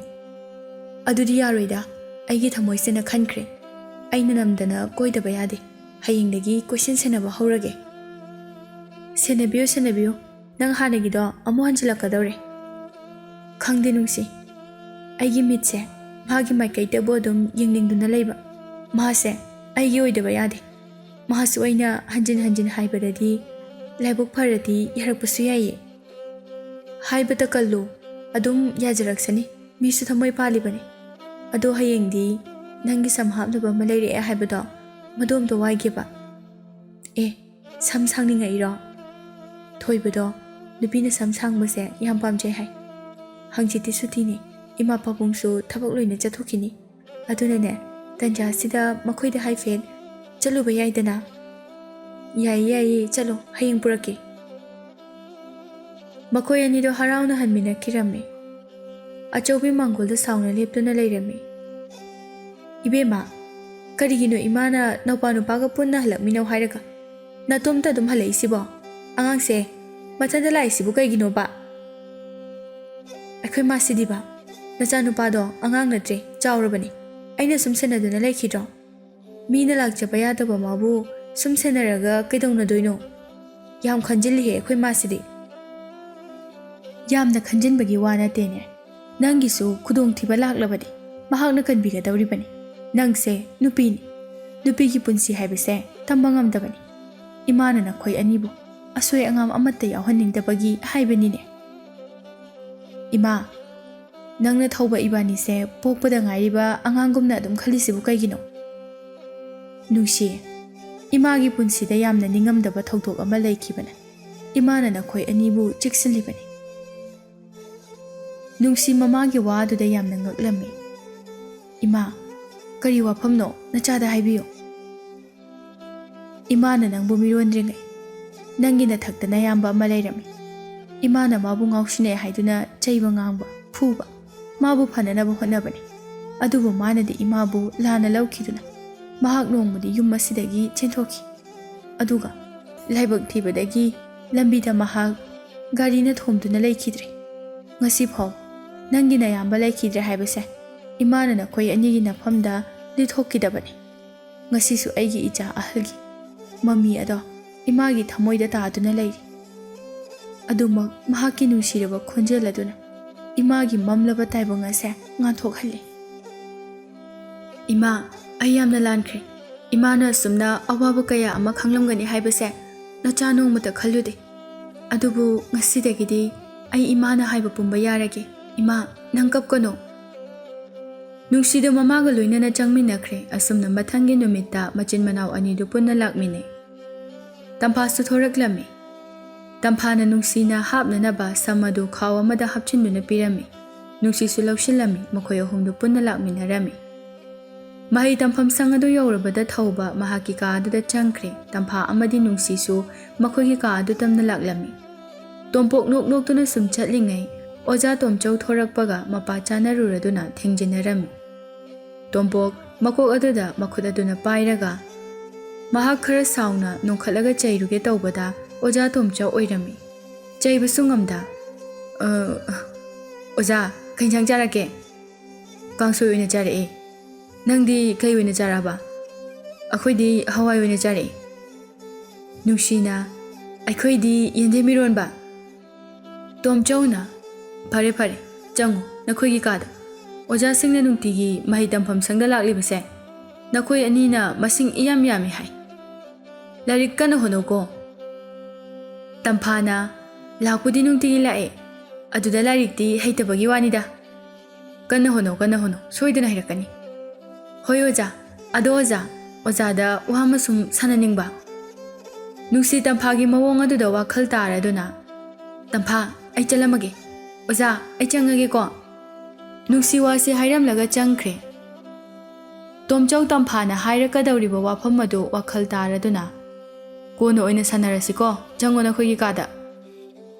"ꯑꯗꯨꯗꯤ ꯌꯥꯔꯣꯏꯗ꯫ ꯑꯩꯒꯤ ꯊꯃꯣꯏꯁꯤꯅ ꯈꯟꯈ꯭ꯔꯦ꯫ ꯑꯩꯅ ꯅꯝꯗꯅ ꯀꯣꯏꯗꯕ ꯌꯥꯗꯦ꯫ ꯍꯌꯦꯡꯗꯒꯤ ꯀꯣꯏꯁꯦꯟ ꯁꯦꯟꯅꯕ ꯍꯧꯔꯒꯦ꯫" "ꯁꯦꯟꯅꯕꯤꯌꯨ, ꯁꯦꯟꯅꯕꯤꯌꯨ꯫ ꯅꯪ ꯍꯥꯟꯅꯒꯤꯗꯣ ꯑꯃꯨꯛ ꯍꯟꯖꯤꯜꯂꯛꯀꯗꯧꯔꯦ꯫" "ꯈꯪꯗꯦ ꯅꯨꯡꯁꯤ꯫ ꯑꯩꯒꯤ ꯃꯤꯠꯁꯦ ꯃꯥꯒꯤ ꯃꯥꯏꯀꯩꯗꯕꯨ ꯑꯗꯨꯝ ꯌꯦꯡꯅꯤꯡꯗꯨꯅ ꯂꯩꯕ꯫ ꯃꯥꯁꯦ ꯑꯩꯒꯤ ꯑꯣꯏꯗꯕ ꯌꯥꯗꯦ꯫ ꯃꯥꯁꯨ ꯑꯩꯅ ꯍꯟꯖꯤꯟ ꯍꯟꯖꯤꯟ ꯍꯥꯏꯕꯗꯗꯤ ꯂꯥꯏꯕꯛ ꯐꯔꯗꯤ ꯌꯥꯔꯛꯄꯁꯨ ꯌꯥꯏꯌꯦ꯫" "ꯍꯥꯏꯕꯇ ꯀꯜꯂꯨ, ꯑꯗꯨꯝ ꯌꯥꯖꯔꯛꯁꯅꯤ꯫ ꯃꯤꯁꯨ ꯊꯃꯣꯏ ꯄꯥꯜꯂꯤꯕꯅꯤ꯫ ꯑꯗꯣ ꯍꯌꯦꯡꯗꯤ ꯅꯪꯒꯤ ꯁꯝ ꯍꯥꯞꯅꯕ ꯑꯃ ꯂꯩꯔꯛꯑꯦ ꯍꯥꯏꯕꯗꯣ, ꯃꯗꯨ ꯑꯝꯇ ꯋꯥꯏꯒꯦꯕ꯫" "ꯑꯦ, ꯁꯝ ꯁꯥꯡꯅꯤꯡꯉꯛꯏꯔꯣ?" "ꯊꯣꯏꯕꯗꯣ ꯅꯨꯄꯤꯅ ꯁꯝ ꯁꯥꯡꯕꯁꯦ ꯌꯥꯝ ꯄꯥꯝꯖꯩ ꯍꯥꯏ꯫ ꯍꯪꯆꯤꯠꯇꯤ ꯁꯨꯇꯤꯅꯤ꯫ ꯏꯃꯥ ꯄꯥꯕꯨꯡꯁꯨ ꯊꯕꯛ ꯂꯣꯏꯅ ꯆꯠꯊꯣꯛꯈꯤꯅꯤ꯫ ꯑꯗꯨꯅꯅꯦ, ꯇꯟꯖꯥꯁꯤꯗ ꯃꯈꯣꯏꯗ ꯍꯥꯏꯐꯦꯠ ꯆꯠꯂꯨꯕ ꯌꯥꯏꯗꯅ꯫" "ꯌꯥꯏꯌꯦ, ꯌꯥꯏꯌꯦ, ꯆꯠꯂꯣ, ꯍꯌꯦꯡ ꯄꯨꯔꯛꯀꯦ꯫" ꯃꯈꯣꯏ ꯑꯅꯤꯗꯣ ꯍꯔꯥꯎꯅ ꯍꯟꯃꯤꯟꯅꯈꯤꯔꯝꯃꯤ꯫ ꯑꯆꯧꯕꯤ ꯃꯥꯡꯒꯣꯜꯗ ꯁꯥꯎꯅ ꯂꯦꯞꯇꯨꯅ ꯂꯩꯔꯝꯃꯤ꯫ "ꯏꯕꯦꯝꯃ, ꯀꯔꯤꯒꯤꯅꯣ ꯏꯃꯥꯅ ꯅꯧꯄꯥ ꯅꯨꯄꯥꯒ ꯄꯨꯟꯅ ꯍꯜꯂꯛꯃꯤꯟꯅꯧ ꯍꯥꯏꯔꯒ ꯅꯇꯣꯝꯇ ꯑꯗꯨꯝ ꯍꯜꯂꯛꯏꯁꯤꯕꯣ? ꯑꯉꯥꯡꯁꯦ ꯃꯊꯟꯇ ꯂꯥꯛꯏꯁꯤꯕꯨ ꯀꯩꯒꯤꯅꯣꯕ?" "ꯑꯩꯈꯣꯏ ꯃꯥꯁꯤꯗꯤꯕ, ꯅꯆꯥꯅꯨꯄꯥꯗꯣ ꯑꯉꯥꯡ ꯅꯠꯇ꯭ꯔꯦ, ꯆꯥꯎꯔꯕꯅꯤ꯫ ꯑꯩꯅ ꯁꯨꯝ ꯁꯦꯟꯅꯗꯨꯅ ꯂꯩꯈꯤꯗ꯭ꯔꯣ? ꯃꯤꯅ ꯂꯥꯛꯆꯕ ꯌꯥꯗꯕ ꯃꯥꯕꯨ ꯁꯨꯝ ꯁꯦꯟꯅꯔꯒ ꯀꯩꯗꯧꯅꯗꯣꯏꯅꯣ? ꯌꯥꯝ ꯈꯟꯖꯤꯜꯂꯤꯍꯦ ꯑꯩꯈꯣꯏ ꯃꯥꯁꯤꯗꯤ꯫" "ꯌꯥꯝꯅ ꯈꯟꯖꯤꯟꯕꯒꯤ ꯋꯥ ꯅꯠꯇꯦꯅꯦ꯫ ꯅꯪꯒꯤꯁꯨ ꯈꯨꯗꯣꯡꯊꯤꯕ ꯂꯥꯛꯂꯕꯗꯤ ꯃꯍꯥꯛꯅ ꯀꯟꯕꯤꯒꯗꯧꯔꯤꯕꯅꯤ꯫ ꯅꯪꯁꯦ ꯅꯨꯄꯤꯅꯤ꯫ ꯅꯨꯄꯤꯒꯤ ꯄꯨꯟꯁꯤ ꯍꯥꯏꯕꯁꯦ ꯇꯝꯕ ꯉꯝꯗꯕꯅꯤ꯫ ꯏꯃꯥꯅ ꯅꯈꯣꯏ ꯑꯅꯤꯕꯨ ꯑꯁꯣꯏ ꯑꯉꯥꯝ ꯑꯃꯠꯇ ꯌꯥꯎꯍꯟꯅꯤꯡꯗꯕꯒꯤ ꯍꯥꯏꯕꯅꯤꯅꯦ꯫" "ꯏꯃꯥ, ꯅꯪꯅ ꯊꯧꯕ ꯏꯕꯥꯅꯤꯁꯦ ꯄꯣꯛꯄꯗ ꯉꯥꯏꯔꯤꯕ ꯑꯉꯥꯡꯒꯨꯝꯅ ꯑꯗꯨꯝ ꯈꯜꯂꯤꯁꯤꯕꯨ ꯀꯩꯒꯤꯅꯣ?" "ꯅꯨꯡꯁꯤ, ꯏꯃꯥꯒꯤ ꯄꯨꯟꯁꯤꯗ ꯌꯥꯝꯅ ꯅꯤꯡꯉꯝꯗꯕ ꯊꯧꯗꯣꯛ ꯑꯃ ꯂꯩꯈꯤꯕꯅ ꯏꯃꯥꯅ ꯅꯈꯣꯏ ꯑꯅꯤꯕꯨ ꯆꯦꯛꯁꯤꯜꯂꯤꯕꯅꯤ꯫" ꯅꯨꯡꯁꯤ ꯃꯃꯥꯒꯤ ꯋꯥꯗꯨꯗ ꯌꯥꯝꯅ ꯉꯛꯂꯝꯃꯤ꯫ "ꯏꯃꯥ, ꯀꯔꯤ ꯋꯥꯐꯝꯅꯣ? ꯅꯆꯥꯗ ꯍꯥꯏꯕꯤꯌꯨ꯫" "ꯏꯃꯥꯅ ꯅꯪꯕꯨ ꯃꯤꯔꯣꯟꯗ꯭ꯔꯤꯉꯩ ꯅꯪꯒꯤ ꯅꯊꯛꯇ ꯅꯌꯥꯝꯕ ꯑꯃ ꯂꯩꯔꯝꯃꯤ꯫ ꯏꯃꯥꯅ ꯃꯥꯕꯨ ꯉꯥꯎꯁꯤꯟꯅꯩ ꯍꯥꯏꯗꯨꯅ ꯆꯩꯕ ꯉꯥꯡꯕ, ꯐꯨꯕ, ꯃꯥꯕꯨ ꯐꯅꯅꯕ ꯍꯣꯠꯅꯕꯅꯤ꯫ ꯑꯗꯨꯕꯨ ꯃꯥꯅꯗꯤ ꯏꯃꯥꯕꯨ ꯂꯥꯟꯅ ꯂꯧꯈꯤꯗꯨꯅ ꯃꯍꯥꯛ ꯅꯣꯡꯃꯗꯤ ꯌꯨꯝ ꯑꯁꯤꯗꯒꯤ ꯆꯦꯟꯊꯣꯛꯈꯤ꯫ ꯑꯗꯨꯒ ꯂꯥꯏꯕꯛ ꯊꯤꯕꯗꯒꯤ ꯂꯝꯕꯤꯗ ꯃꯍꯥꯛ ꯒꯥꯔꯤꯅ ꯊꯣꯝꯗꯨꯅ ꯂꯩꯈꯤꯗ꯭ꯔꯦ꯫ ꯉꯁꯤ ꯐꯥꯎ ꯅꯪꯒꯤ ꯅꯌꯥꯝꯕ ꯂꯩꯈꯤꯗ꯭ꯔꯦ ꯍꯥꯏꯕꯁꯦ ꯏꯃꯥꯅ ꯅꯈꯣꯏ ꯑꯅꯤꯒꯤ ꯅꯐꯝꯗ ꯂꯤꯊꯣꯛꯈꯤꯗꯕꯅꯤ꯫ ꯉꯁꯤꯁꯨ ꯑꯩꯒꯤ ꯏꯆꯥ ꯑꯍꯜꯒꯤ ꯃꯃꯤ ꯑꯗꯣ ꯏꯃꯥꯒꯤ ꯊꯃꯣꯏꯗ ꯇꯥꯗꯨꯅ ꯂꯩꯔꯤ꯫ ꯑꯗꯨꯃꯛ ꯃꯍꯥꯛꯀꯤ ꯅꯨꯡꯁꯤꯔꯕ ꯈꯣꯟꯖꯦꯜ ꯑꯗꯨꯅ ꯏꯃꯥꯒꯤ ꯃꯝꯂꯕ ꯇꯥꯏꯕꯪ ꯑꯁꯦ ꯉꯥꯟꯊꯣꯛꯍꯜꯂꯤ꯫" "ꯏꯃꯥ, ꯑꯩ ꯌꯥꯝꯅ ꯂꯥꯟꯈ꯭ꯔꯦ꯫ ꯏꯃꯥꯅ ꯑꯁꯨꯝꯅ ꯑꯋꯥꯕ ꯀꯌꯥ ꯑꯃ ꯈꯪꯂꯝꯒꯅꯤ ꯍꯥꯏꯕꯁꯦ ꯅꯆꯥ ꯅꯣꯡꯃꯇ ꯈꯜꯂꯨꯗꯦ꯫ ꯑꯗꯨꯕꯨ ꯉꯁꯤꯗꯒꯤꯗꯤ ꯑꯩ ꯏꯃꯥꯅ ꯍꯥꯏꯕ ꯄꯨꯝꯕ ꯌꯥꯔꯒꯦ꯫ ꯏꯃꯥ, ꯅꯪ ꯀꯞꯀꯅꯨ꯫" ꯅꯨꯡꯁꯤꯗꯨ ꯃꯃꯥꯒ ꯂꯣꯏꯅꯅ ꯆꯪꯃꯤꯟꯅꯈ꯭ꯔꯦ꯫ ꯑꯁꯨꯝꯅ ꯃꯊꯪꯒꯤ ꯅꯨꯃꯤꯠꯇ ꯃꯆꯤꯟ ꯃꯅꯥꯎ ꯑꯅꯤꯗꯨ ꯄꯨꯟꯅ ꯂꯥꯛꯃꯤꯟꯅꯩ꯫ ꯇꯝꯐꯥꯁꯨ ꯊꯣꯔꯛꯂꯝꯃꯤ꯫ ꯇꯝꯐꯥꯅ ꯅꯨꯡꯁꯤꯅ ꯍꯥꯞꯅꯅꯕ ꯁꯝ ꯑꯗꯨ ꯈꯥꯎ ꯑꯃꯗ ꯍꯥꯞꯆꯤꯟꯗꯨꯅ ꯄꯤꯔꯝꯃꯤ꯫ ꯅꯨꯡꯁꯤꯁꯨ ꯂꯧꯁꯤꯜꯂꯝꯃꯤ꯫ ꯃꯈꯣꯏ ꯑꯍꯨꯝꯗꯨ ꯄꯨꯟꯅ ꯂꯥꯛꯃꯤꯟꯅꯔꯝꯃꯤ꯫ ꯃꯍꯩ ꯇꯝꯐꯝ ꯁꯪ ꯑꯗꯨ ꯌꯧꯔꯕꯗ ꯊꯧꯕ ꯃꯍꯥꯛꯀꯤ ꯀꯥ ꯑꯗꯨꯗ ꯆꯪꯈ꯭ꯔꯦ꯫ ꯇꯝꯐꯥ ꯑꯃꯗꯤ ꯅꯨꯡꯁꯤꯁꯨ ꯃꯈꯣꯏꯒꯤ ꯀꯥ ꯑꯗꯨ ꯇꯝꯅ ꯂꯥꯛꯂꯝꯃꯤ꯫ ꯇꯣꯝꯄꯣꯛ ꯅꯣꯛ ꯅꯣꯛꯇꯨꯅ ꯁꯨꯝ ꯆꯠꯂꯤꯉꯩ ꯑꯣꯖꯥ ꯇꯣꯝꯆꯧ ꯊꯣꯔꯛꯄꯒ ꯃꯄꯥ ꯆꯥꯅꯔꯨꯔꯗꯨꯅ ꯊꯦꯡꯖꯤꯟꯅꯔꯝꯃꯤ꯫ ꯇꯣꯝꯄꯣꯛ ꯃꯀꯣꯛ ꯑꯗꯨꯗ ꯃꯈꯨꯠ ꯑꯗꯨꯅ ꯄꯥꯏꯔꯒ ꯃꯍꯥꯛ ꯈꯔ ꯁꯥꯎꯅ ꯅꯣꯡꯈꯠꯂꯒ ꯆꯩꯔꯨꯒꯦ ꯇꯧꯕꯗ ꯑꯣꯖꯥ ꯇꯣꯝꯆꯧ ꯑꯣꯏꯔꯝꯃꯤ꯫ ꯆꯩꯕꯁꯨ ꯉꯝꯗ, "ꯑ, ꯑꯣꯖꯥ, ꯀꯩ ꯏꯟꯁꯥꯡ ꯆꯥꯔꯛꯀꯦ?" "ꯀꯥꯡꯁꯣꯏ ꯑꯣꯏꯅ ꯆꯥꯔꯛꯑꯦ꯫ ꯅꯪꯗꯤ ꯀꯩ ꯑꯣꯏꯅ ꯆꯥꯔꯛꯑꯕ?" "ꯑꯩꯈꯣꯏꯗꯤ ꯍꯋꯥꯏ ꯑꯣꯏꯅ ꯆꯥꯔꯛꯑꯦ꯫" ꯅꯨꯡꯁꯤꯅ, "ꯑꯩꯈꯣꯏꯗꯤ ꯌꯦꯟꯗꯦꯝ ꯏꯔꯣꯟꯕ꯫" ꯇꯣꯝꯆꯧꯅ, "ꯐꯔꯦ ꯐꯔꯦ, ꯆꯪꯉꯨ ꯅꯈꯣꯏꯒꯤ ꯀꯥꯗ꯫ ꯑꯣꯖꯥꯁꯤꯡꯅ ꯅꯨꯡꯇꯤꯒꯤ ꯃꯍꯩ ꯇꯝꯐꯝ ꯁꯪꯗ ꯂꯥꯛꯂꯤꯕꯁꯦ ꯅꯈꯣꯏ ꯑꯅꯤꯅ ꯃꯁꯤꯡ ꯏꯌꯥꯝ ꯌꯥꯝꯃꯤ ꯍꯥꯏ꯫ ꯂꯥꯏꯔꯤꯛ ꯀꯟꯅ ꯍꯣꯠꯅꯧꯀꯣ꯫" ꯇꯝꯐꯥꯅ, "ꯂꯥꯛꯄꯨꯗꯤ ꯅꯨꯡꯇꯤꯒꯤ ꯂꯥꯛꯑꯦ, ꯑꯗꯨꯗ ꯂꯥꯏꯔꯤꯛꯇꯤ ꯍꯩꯇꯕꯒꯤ ꯋꯥꯅꯤꯗ꯫ ꯀꯟꯅ ꯍꯣꯠꯅꯧ, ꯀꯟꯅ ꯍꯣꯠꯅꯧ, ꯁꯣꯏꯗꯅ ꯍꯩꯔꯛꯀꯅꯤ꯫" "ꯍꯣꯏ ꯑꯣꯖꯥ꯫ ꯑꯗꯣ ꯑꯣꯖꯥ, ꯑꯣꯖꯥꯗ ꯋꯥ ꯑꯃ ꯁꯨꯝ ꯁꯥꯟꯅꯅꯤꯡꯕ꯫" ꯅꯨꯡꯁꯤ ꯇꯝꯐꯥꯒꯤ ꯃꯑꯣꯡ ꯑꯗꯨꯗ ꯋꯥꯈꯜ ꯇꯥꯔꯗꯨꯅ, "ꯇꯝꯐꯥ, ꯑꯩ ꯆꯠꯂꯝꯃꯒꯦ꯫ ꯑꯣꯖꯥ, ꯑꯩ ꯆꯪꯉꯒꯦꯀꯣ꯫" ꯅꯨꯡꯁꯤ ꯋꯥꯁꯤ ꯍꯥꯏꯔꯝꯂꯒ ꯆꯪꯈ꯭ꯔꯦ꯫ ꯇꯣꯝꯆꯧ ꯇꯝꯐꯥꯅ ꯍꯥꯏꯔꯛꯀꯗꯧꯔꯤꯕ ꯋꯥꯐꯝ ꯑꯗꯨ ꯋꯥꯈꯜ ꯇꯥꯔꯗꯨꯅ, "ꯀꯣꯟꯅ ꯑꯣꯏꯅ ꯁꯥꯟꯅꯔꯁꯤꯀꯣ, ꯆꯪꯉꯣ ꯅꯈꯣꯏꯒꯤ ꯀꯥꯗ꯫"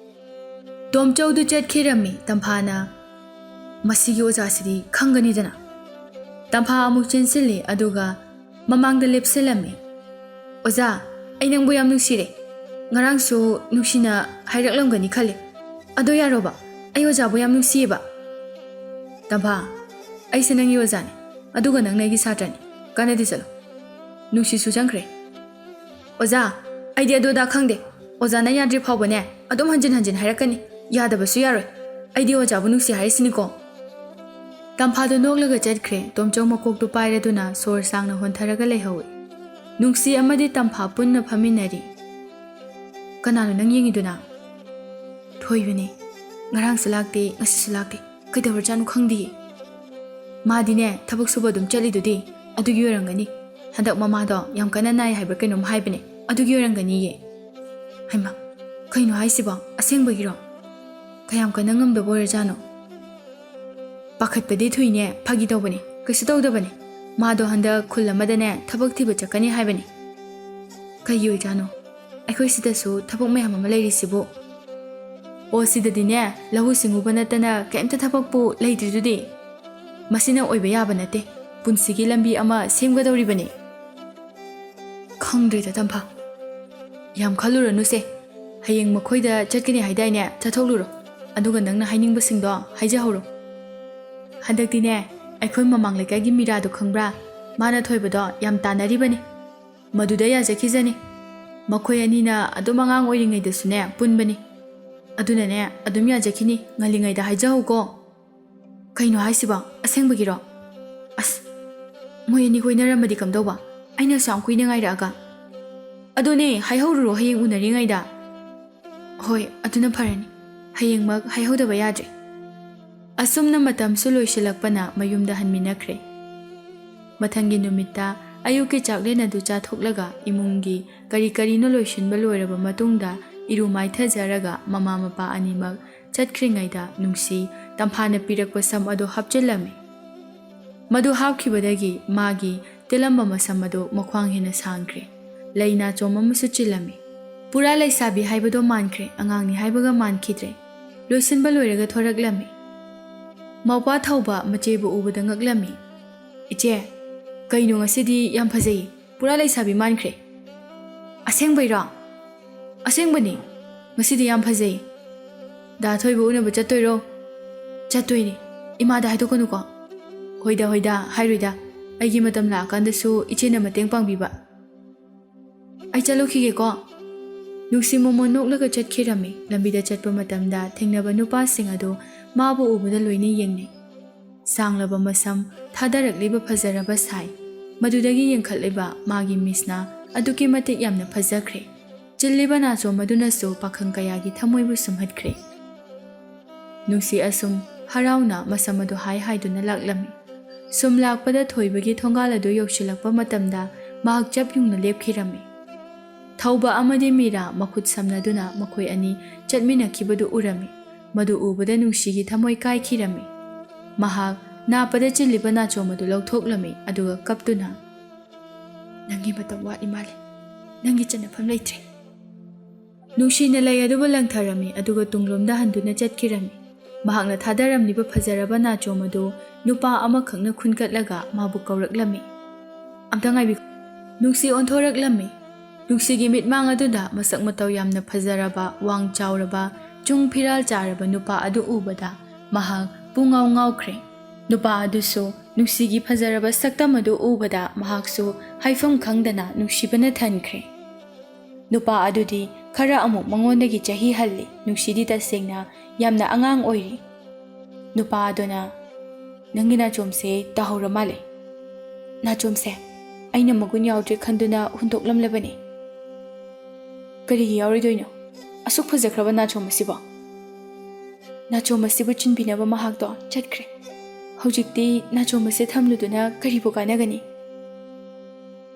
ꯇꯣꯝꯆꯧꯗꯨ ꯆꯠꯈꯤꯔꯝꯃꯤ꯫ ꯇꯝꯐꯥꯅ, "ꯃꯁꯤꯒꯤ ꯑꯣꯖꯥꯁꯤꯗꯤ ꯈꯪꯒꯅꯤꯗꯅ꯫" ꯇꯝꯐꯥ ꯑꯃꯨꯛ ꯆꯦꯟꯁꯤꯜꯂꯤ, ꯑꯗꯨꯒ ꯃꯃꯥꯡꯗ ꯂꯦꯞꯁꯤꯜꯂꯝꯃꯤ꯫ "ꯑꯣꯖꯥ, ꯑꯩ ꯅꯪꯕꯨ ꯌꯥꯝ ꯅꯨꯡꯁꯤꯔꯦ꯫ ꯉꯔꯥꯡꯁꯨ ꯅꯨꯡꯁꯤꯅ ꯍꯥꯏꯔꯛꯂꯝꯒꯅꯤ ꯈꯜꯂꯦ꯫ ꯑꯗꯣ ꯌꯥꯔꯣꯕ, ꯑꯩ ꯑꯣꯖꯥꯕꯨ ꯌꯥꯝ ꯅꯨꯡꯁꯤꯌꯦꯕ꯫" "ꯇꯝꯐꯥ, ꯑꯩꯁꯦ ꯅꯪꯒꯤ ꯑꯣꯖꯥꯅꯦ, ꯑꯗꯨꯒ ꯅꯪꯅ ꯑꯩꯒꯤ ꯁꯥꯇ꯭ꯔꯅꯤ꯫ ꯀꯥꯟꯅꯗꯦ, ꯆꯠꯂꯣ꯫" ꯅꯨꯡꯁꯤꯁꯨ ꯆꯪꯈ꯭ꯔꯦ꯫ "ꯑꯣꯖꯥ, ꯑꯩꯗꯤ ꯑꯗꯨ ꯑꯗꯥ ꯈꯪꯗꯦ꯫ ꯑꯣꯖꯥꯅ ꯌꯥꯗ꯭ꯔꯤ ꯐꯥꯎꯕꯅꯦ ꯑꯗꯨꯝ ꯍꯟꯖꯤꯟ ꯍꯟꯖꯤꯟ ꯍꯥꯏꯔꯛꯀꯅꯤ꯫ ꯌꯥꯗꯕꯁꯨ ꯌꯥꯔꯣꯏ꯫ ꯑꯩꯗꯤ ꯑꯣꯖꯥꯕꯨ ꯅꯨꯡꯁꯤ ꯍꯥꯏꯔꯤꯁꯤꯅꯤꯀꯣ꯫" ꯇꯝꯐꯥꯗꯨ ꯅꯣꯛꯂꯒ ꯆꯠꯈ꯭ꯔꯦ꯫ ꯇꯣꯝꯆꯧ ꯃꯀꯣꯛꯇꯨ ꯄꯥꯏꯔꯗꯨꯅ ꯁꯣꯔ ꯁꯥꯡꯅ ꯍꯣꯟꯊꯔꯒ ꯂꯩꯍꯧꯏ꯫ ꯅꯨꯡꯁꯤ ꯑꯃꯗꯤ ꯇꯝꯐꯥ ꯄꯨꯟꯅ ꯐꯝꯃꯤꯟꯅꯔꯤ꯫ "ꯀꯅꯥꯅꯣ ꯅꯪ ꯌꯦꯡꯉꯤꯗꯨꯅ?" "ꯊꯣꯏꯕꯅꯦ꯫ ꯉꯔꯥꯡꯁꯨ ꯂꯥꯛꯇꯦ, ꯉꯁꯤꯁꯨ ꯂꯥꯛꯇꯦ꯫ ꯀꯩꯗꯧꯔꯖꯥꯠꯅꯣ ꯈꯪꯗꯤꯌꯦ꯫ ꯃꯥꯗꯤꯅꯦ ꯊꯕꯛ ꯁꯨꯕ ꯑꯗꯨꯝ ꯆꯠꯂꯤꯗꯨꯗꯤ, ꯑꯗꯨꯒꯤ ꯑꯣꯏꯔꯝꯒꯅꯤ꯫ ꯍꯟꯗꯛ ꯃꯃꯥꯗꯣ ꯌꯥꯝ ꯀꯟꯅ ꯅꯥꯏ ꯍꯥꯏꯕ꯭ꯔꯥ ꯀꯩꯅꯣꯝ ꯍꯥꯏꯕꯅꯦ, ꯑꯗꯨꯒꯤ ꯑꯣꯏꯔꯝꯒꯅꯤꯌꯦ꯫" "ꯍꯩꯃꯥ, ꯀꯩꯅꯣ ꯍꯥꯏꯁꯤꯕꯣ? ꯑꯁꯦꯡꯕꯒꯤꯔꯣ? ꯀꯌꯥꯝ ꯀꯟꯅ ꯉꯝꯗꯕ ꯑꯣꯏꯔꯖꯥꯠꯅꯣ?" "ꯄꯥꯈꯠꯄꯗꯤ ꯊꯨꯏꯅꯦ, ꯐꯥꯒꯤ ꯇꯧꯕꯅꯦ, ꯀꯩꯁꯨ ꯇꯧꯗꯕꯅꯦ꯫ ꯃꯥꯗꯣ ꯍꯟꯗꯛ ꯈꯨꯜ ꯑꯃꯗꯅꯦ ꯊꯕꯛ ꯊꯤꯕ ꯆꯠꯀꯅꯤ ꯍꯥꯏꯕꯅꯦ꯫ ꯀꯩꯒꯤ ꯑꯣꯏꯖꯥꯠꯅꯣ? ꯑꯩꯈꯣꯏ ꯁꯤꯗꯁꯨ ꯊꯕꯛ ꯃꯌꯥꯝ ꯑꯃ ꯂꯩꯔꯤꯁꯤꯕꯨ?" ꯑꯣ, ꯁꯤꯗꯗꯤꯅꯦ, ꯂꯧꯎ ꯁꯤꯡꯎꯕ ꯅꯠꯇꯅ ꯀꯩꯝꯇ ꯊꯕꯛꯄꯨ ꯂꯩꯇ꯭ꯔꯤꯗꯨꯗꯤ꯫ ꯃꯁꯤꯅ ꯑꯣꯏꯕ ꯌꯥꯕ ꯅꯠꯇꯦ꯫ ꯄꯨꯟꯁꯤꯒꯤ ꯂꯝꯕꯤ ꯑꯃ ꯁꯦꯝꯒꯗꯧꯔꯤꯕꯅꯤ꯫ ꯈꯪꯗ꯭ꯔꯦꯗ, ꯇꯝꯐꯥ꯫ ꯌꯥꯝ ꯈꯜꯂꯨꯔꯅꯨꯁꯦ꯫ ꯍꯌꯦꯡ ꯃꯈꯣꯏꯗ ꯆꯠꯀꯅꯤ ꯍꯥꯏꯗꯥꯏꯅꯦ? ꯆꯠꯊꯣꯛꯂꯨꯔꯣ꯫ ꯑꯗꯨꯒ ꯅꯪꯅ ꯍꯥꯏꯅꯤꯡꯕꯁꯤꯡꯗꯣ ꯍꯥꯏꯖꯍꯧꯔꯣ꯫ ꯍꯟꯗꯛꯇꯤꯅꯦ, ꯑꯩꯈꯣꯏ ꯃꯃꯥꯡ ꯂꯩꯀꯥꯏꯒꯤ ꯃꯤꯔꯥꯗꯣ ꯈꯪꯕ꯭ꯔꯥ? ꯃꯥꯅ ꯊꯣꯏꯕꯗꯣ ꯌꯥꯝ ꯇꯥꯟꯅꯔꯤꯕꯅꯤ꯫ ꯃꯗꯨꯗ ꯌꯥꯖꯈꯤꯖꯅꯤ꯫ ꯃꯈꯣꯏ ꯑꯅꯤꯅ ꯑꯗꯨꯝ ꯑꯉꯥꯡ ꯑꯣꯏꯔꯤꯉꯩꯗꯁꯨꯅꯦ ꯄꯨꯟꯕꯅꯤ꯫ ꯑꯗꯨꯅꯅꯦ, ꯑꯗꯨꯝ ꯌꯥꯖꯈꯤꯅꯤ, ꯉꯜꯂꯤꯉꯩꯗ ꯍꯥꯏꯖꯍꯧꯀꯣ꯫ ꯀꯩꯅꯣ ꯍꯥꯏꯁꯤꯕꯣ? ꯑꯁꯦꯡꯕꯒꯤꯔꯣ? ꯑꯁ, ꯃꯣꯏ ꯑꯅꯤ ꯀꯣꯏꯅꯔꯝꯃꯗꯤ ꯀꯝꯗꯧꯕ? ꯑꯩꯅꯁꯨ ꯌꯥꯝ ꯀꯨꯏꯅ ꯉꯥꯏꯔꯛꯑꯒ꯫ ꯑꯗꯨꯅꯦ, ꯍꯥꯏꯍꯧꯔꯨꯔꯣ ꯍꯌꯦꯡ ꯎꯅꯔꯤꯉꯩꯗ꯫ ꯍꯣꯏ, ꯑꯗꯨꯅ ꯐꯔꯅꯤ꯫ ꯍꯌꯦꯡꯃꯛ ꯍꯥꯏꯍꯧꯗꯕ ꯌꯥꯗ꯭ꯔꯦ꯫ ꯑꯁꯨꯝꯅ ꯃꯇꯝꯁꯨ ꯂꯣꯏꯁꯤꯜꯂꯛꯄꯅ ꯃꯌꯨꯝꯗ ꯍꯟꯃꯤꯟꯅꯈ꯭ꯔꯦ꯫ ꯃꯊꯪꯒꯤ ꯅꯨꯃꯤꯠꯇ ꯑꯌꯨꯛꯀꯤ ꯆꯥꯛꯂꯦꯟ ꯑꯗꯨ ꯆꯥꯊꯣꯛꯂꯒ ꯏꯃꯨꯡꯒꯤ ꯀꯔꯤ ꯀꯔꯤꯅꯣ ꯂꯣꯏꯁꯤꯟꯕ ꯂꯣꯏꯔꯕ ꯃꯇꯨꯡꯗ ꯏꯔꯨ ꯃꯥꯏꯊꯖꯔꯒ ꯃꯃꯥ ꯃꯄꯥ ꯑꯅꯤꯃꯛ ꯆꯠꯈ꯭ꯔꯤꯉꯩꯗ ꯅꯨꯡꯁꯤ ꯇꯝꯐꯥꯅ ꯄꯤꯔꯛꯄ ꯁꯝ ꯑꯗꯨ ꯍꯥꯞꯆꯤꯜꯂꯝꯃꯤ꯫ ꯃꯗꯨ ꯍꯥꯞꯈꯤꯕꯗꯒꯤ ꯃꯥꯒꯤ ꯇꯦꯜꯂꯝꯕ ꯃꯁꯝ ꯑꯗꯨ ꯃꯈ꯭ꯋꯥꯡ ꯍꯦꯟꯅ ꯁꯥꯡꯈ꯭ꯔꯦ꯫ ꯂꯩ ꯅꯥꯆꯣꯝ ꯑꯃꯁꯨ ꯆꯤꯜꯂꯝꯃꯤ꯫ ꯄꯨꯔꯥ ꯂꯩꯁꯥꯕꯤ ꯍꯥꯏꯕꯗꯣ ꯃꯥꯟꯈ꯭ꯔꯦ, ꯑꯉꯥꯡꯅꯤ ꯍꯥꯏꯕꯒ ꯃꯥꯟꯈꯤꯗ꯭ꯔꯦ꯫ ꯂꯣꯏꯁꯤꯟꯕ ꯂꯣꯏꯔꯒ ꯊꯣꯔꯛꯂꯝꯃꯤ꯫ ꯃꯧꯄꯥ ꯊꯧꯕ ꯃꯆꯦꯕꯨ ꯎꯕꯗ ꯉꯛꯂꯝꯃꯤ꯫ "ꯏꯆꯦ, ꯀꯩꯅꯣ ꯉꯁꯤꯗꯤ ꯌꯥꯝ ꯐꯖꯩ, ꯄꯨꯔꯥ ꯂꯩꯁꯥꯕꯤ ꯃꯥꯟꯈ꯭ꯔꯦ꯫" "ꯑꯁꯦꯡꯕꯩꯔꯣ?" "ꯑꯁꯦꯡꯕꯅꯤ, ꯉꯁꯤꯗꯤ ꯌꯥꯝ ꯐꯖꯩ꯫" "ꯗꯥ ꯊꯣꯏꯕ ꯎꯅꯕ ꯆꯠꯇꯣꯏꯔꯣ?" "ꯆꯠꯇꯣꯏꯅꯤ, ꯏꯃꯥꯗ ꯍꯥꯏꯗꯣꯛꯀꯅꯨꯀꯣ꯫" "ꯍꯣꯏꯗ ꯍꯣꯏꯗ, ꯍꯥꯏꯔꯣꯏꯗ, ꯑꯩꯒꯤ ꯃꯇꯝ ꯂꯥꯛꯑꯀꯥꯟꯗꯁꯨ ꯏꯆꯦꯅ ꯃꯇꯦꯡ ꯄꯥꯡꯕꯤꯕ꯫" "ꯑꯩ ꯆꯠꯂꯨꯈꯤꯒꯦꯀꯣ꯫" ꯅꯨꯡꯁꯤ ꯃꯣꯃꯣꯟ ꯅꯣꯛꯂꯒ ꯆꯠꯈꯤꯔꯝꯃꯤ꯫ ꯂꯝꯕꯤꯗ ꯆꯠꯄ ꯃꯇꯝꯗ ꯊꯦꯡꯅꯕ ꯅꯨꯄꯥꯁꯤꯡ ꯑꯗꯨ ꯃꯥꯕꯨ ꯎꯕꯗ ꯂꯣꯏꯅ ꯌꯦꯡꯅꯩ꯫ ꯁꯥꯡꯂꯕ ꯃꯁꯝ, ꯊꯥꯗꯔꯛꯂꯤꯕ ꯐꯖꯔꯕ ꯁꯥꯏ, ꯃꯗꯨꯗꯒꯤ ꯌꯦꯡꯈꯠꯂꯤꯕ ꯃꯥꯒꯤ ꯃꯤꯁꯅ ꯑꯗꯨꯛꯀꯤ ꯃꯇꯤꯛ ꯌꯥꯝꯅ ꯐꯖꯈ꯭ꯔꯦ꯫ ꯆꯤꯜꯂꯤꯕ ꯅꯥꯆꯣꯝ ꯑꯗꯨꯅꯁꯨ ꯄꯥꯈꯪ ꯀꯌꯥꯒꯤ ꯊꯃꯣꯏꯕꯨ ꯁꯨꯝꯍꯠꯈ꯭ꯔꯦ꯫ ꯅꯨꯡꯁꯤ ꯑꯁꯨꯝ ꯍꯔꯥꯎꯅ ꯃꯁꯝ ꯑꯗꯨ ꯍꯥꯏ ꯍꯥꯏꯗꯨꯅ ꯂꯥꯛꯂꯝꯃꯤ꯫ ꯁꯨꯝ ꯂꯥꯛꯄꯗ ꯊꯣꯏꯕꯒꯤ ꯊꯣꯡꯒꯥꯜ ꯑꯗꯨ ꯌꯧꯁꯤꯜꯂꯛꯄ ꯃꯇꯝꯗ ꯃꯍꯥꯛ ꯆꯞ ꯌꯨꯡꯅ ꯂꯦꯞꯈꯤꯔꯝꯃꯤ꯫ ꯊꯧꯕ ꯑꯃꯗꯤ ꯃꯤꯔꯥ ꯃꯈꯨꯠ ꯁꯝꯅꯗꯨꯅ ꯃꯈꯣꯏ ꯑꯅꯤ ꯆꯠꯃꯤꯟꯅꯈꯤꯕꯗꯨ ꯎꯔꯝꯃꯤ꯫ ꯃꯗꯨ ꯎꯕꯗ ꯅꯨꯡꯁꯤꯒꯤ ꯊꯃꯣꯏ ꯀꯥꯏꯈꯤꯔꯝꯃꯤ꯫ ꯃꯍꯥꯛ ꯅꯥꯞꯄꯗ ꯆꯤꯜꯂꯤꯕ ꯅꯥꯆꯣꯝ ꯑꯗꯨ ꯂꯧꯊꯣꯛꯂꯝꯃꯤ, ꯑꯗꯨꯒ ꯀꯞꯇꯨꯅ, "ꯅꯪꯒꯤ ꯃꯇꯝ ꯋꯥꯠꯂꯤ ꯃꯥꯜꯂꯤ꯫ ꯅꯪꯒꯤ ꯆꯟꯅꯐꯝ ꯂꯩꯇ꯭ꯔꯦ꯫" ꯅꯨꯡꯁꯤꯅ ꯂꯩ ꯑꯗꯨꯕꯨ ꯂꯪꯊꯔꯝꯃꯤ, ꯑꯗꯨꯒ ꯇꯨꯡꯂꯣꯝꯗ ꯍꯟꯗꯨꯅ ꯆꯠꯈꯤꯔꯝꯃꯤ꯫ ꯃꯍꯥꯛꯅ ꯊꯥꯗꯔꯝꯂꯤꯕ ꯐꯖꯔꯕ ꯅꯥꯆꯣꯝ ꯑꯗꯨ ꯅꯨꯄꯥ ꯑꯃꯈꯛꯅ ꯈꯨꯟꯒꯠꯂꯒ ꯃꯥꯕꯨ ꯀꯧꯔꯛꯂꯝꯃꯤ꯫ "ꯑꯝꯇ ꯉꯥꯏꯕꯤꯈꯣ꯫" ꯅꯨꯡꯁꯤ ꯑꯣꯟꯊꯣꯔꯛꯂꯝꯃꯤ꯫ ꯅꯨꯡꯁꯤꯒꯤ ꯃꯤꯠꯃꯥꯡ ꯑꯗꯨꯗ ꯃꯁꯛ ꯃꯇꯧ ꯌꯥꯝꯅ ꯐꯖꯔꯕ, ꯋꯥꯡ ꯆꯥꯎꯔꯕ, ꯆꯨꯡ ꯐꯤꯔꯥꯜ ꯆꯥꯔꯕ ꯅꯨꯄꯥ ꯑꯗꯨ ꯎꯕꯗ ꯃꯍꯥꯛ ꯄꯨꯡꯉꯥꯎ ꯉꯥꯎꯈ꯭ꯔꯦ꯫ ꯅꯨꯄꯥ ꯑꯗꯨꯁꯨ ꯅꯨꯡꯁꯤꯒꯤ ꯐꯖꯔꯕ ꯁꯛꯇꯝ ꯑꯗꯨ ꯎꯕꯗ ꯃꯍꯥꯛꯁꯨ ꯍꯥꯏꯐꯝ ꯈꯪꯗꯅ ꯅꯨꯡꯁꯤꯕꯅ ꯊꯟꯈ꯭ꯔꯦ꯫ ꯅꯨꯄꯥ ꯑꯗꯨꯗꯤ ꯈꯔ ꯑꯃꯨꯛ ꯃꯉꯣꯟꯗꯒꯤ ꯆꯍꯤ ꯍꯜꯂꯤ꯫ ꯅꯨꯡꯁꯤꯗꯤ ꯇꯁꯦꯡꯅ ꯌꯥꯝꯅ ꯑꯉꯥꯡ ꯑꯣꯏꯔꯤ꯫ ꯅꯨꯄꯥ ꯑꯗꯨꯅ, "ꯅꯪꯒꯤ ꯅꯥꯆꯣꯝꯁꯦ ꯇꯥꯍꯧꯔ ꯃꯥꯜꯂꯦ꯫ ꯅꯥꯆꯣꯝꯁꯦ ꯑꯩꯅ ꯃꯒꯨꯟ ꯌꯥꯎꯗ꯭ꯔꯦ ꯈꯟꯗꯨꯅ ꯍꯨꯟꯗꯣꯛꯂꯝꯂꯕꯅꯤ꯫ ꯀꯔꯤꯒꯤ ꯌꯥꯎꯔꯣꯏꯗꯣꯏꯅꯣ? ꯑꯁꯨꯛ ꯐꯖꯈ꯭ꯔꯕ ꯅꯥꯆꯣꯝ ꯑꯁꯤꯕꯣ?" ꯅꯥꯆꯣꯝ ꯑꯁꯤꯕꯨ ꯆꯤꯟꯕꯤꯅꯕ ꯃꯍꯥꯛꯇꯣ ꯆꯠꯈ꯭ꯔꯦ꯫ ꯍꯧꯖꯤꯛꯇꯤ ꯅꯥꯆꯣꯝ ꯑꯁꯤ ꯊꯝꯂꯨꯗꯨꯅ ꯀꯔꯤꯕꯨ ꯀꯥꯟꯅꯒꯅꯤ?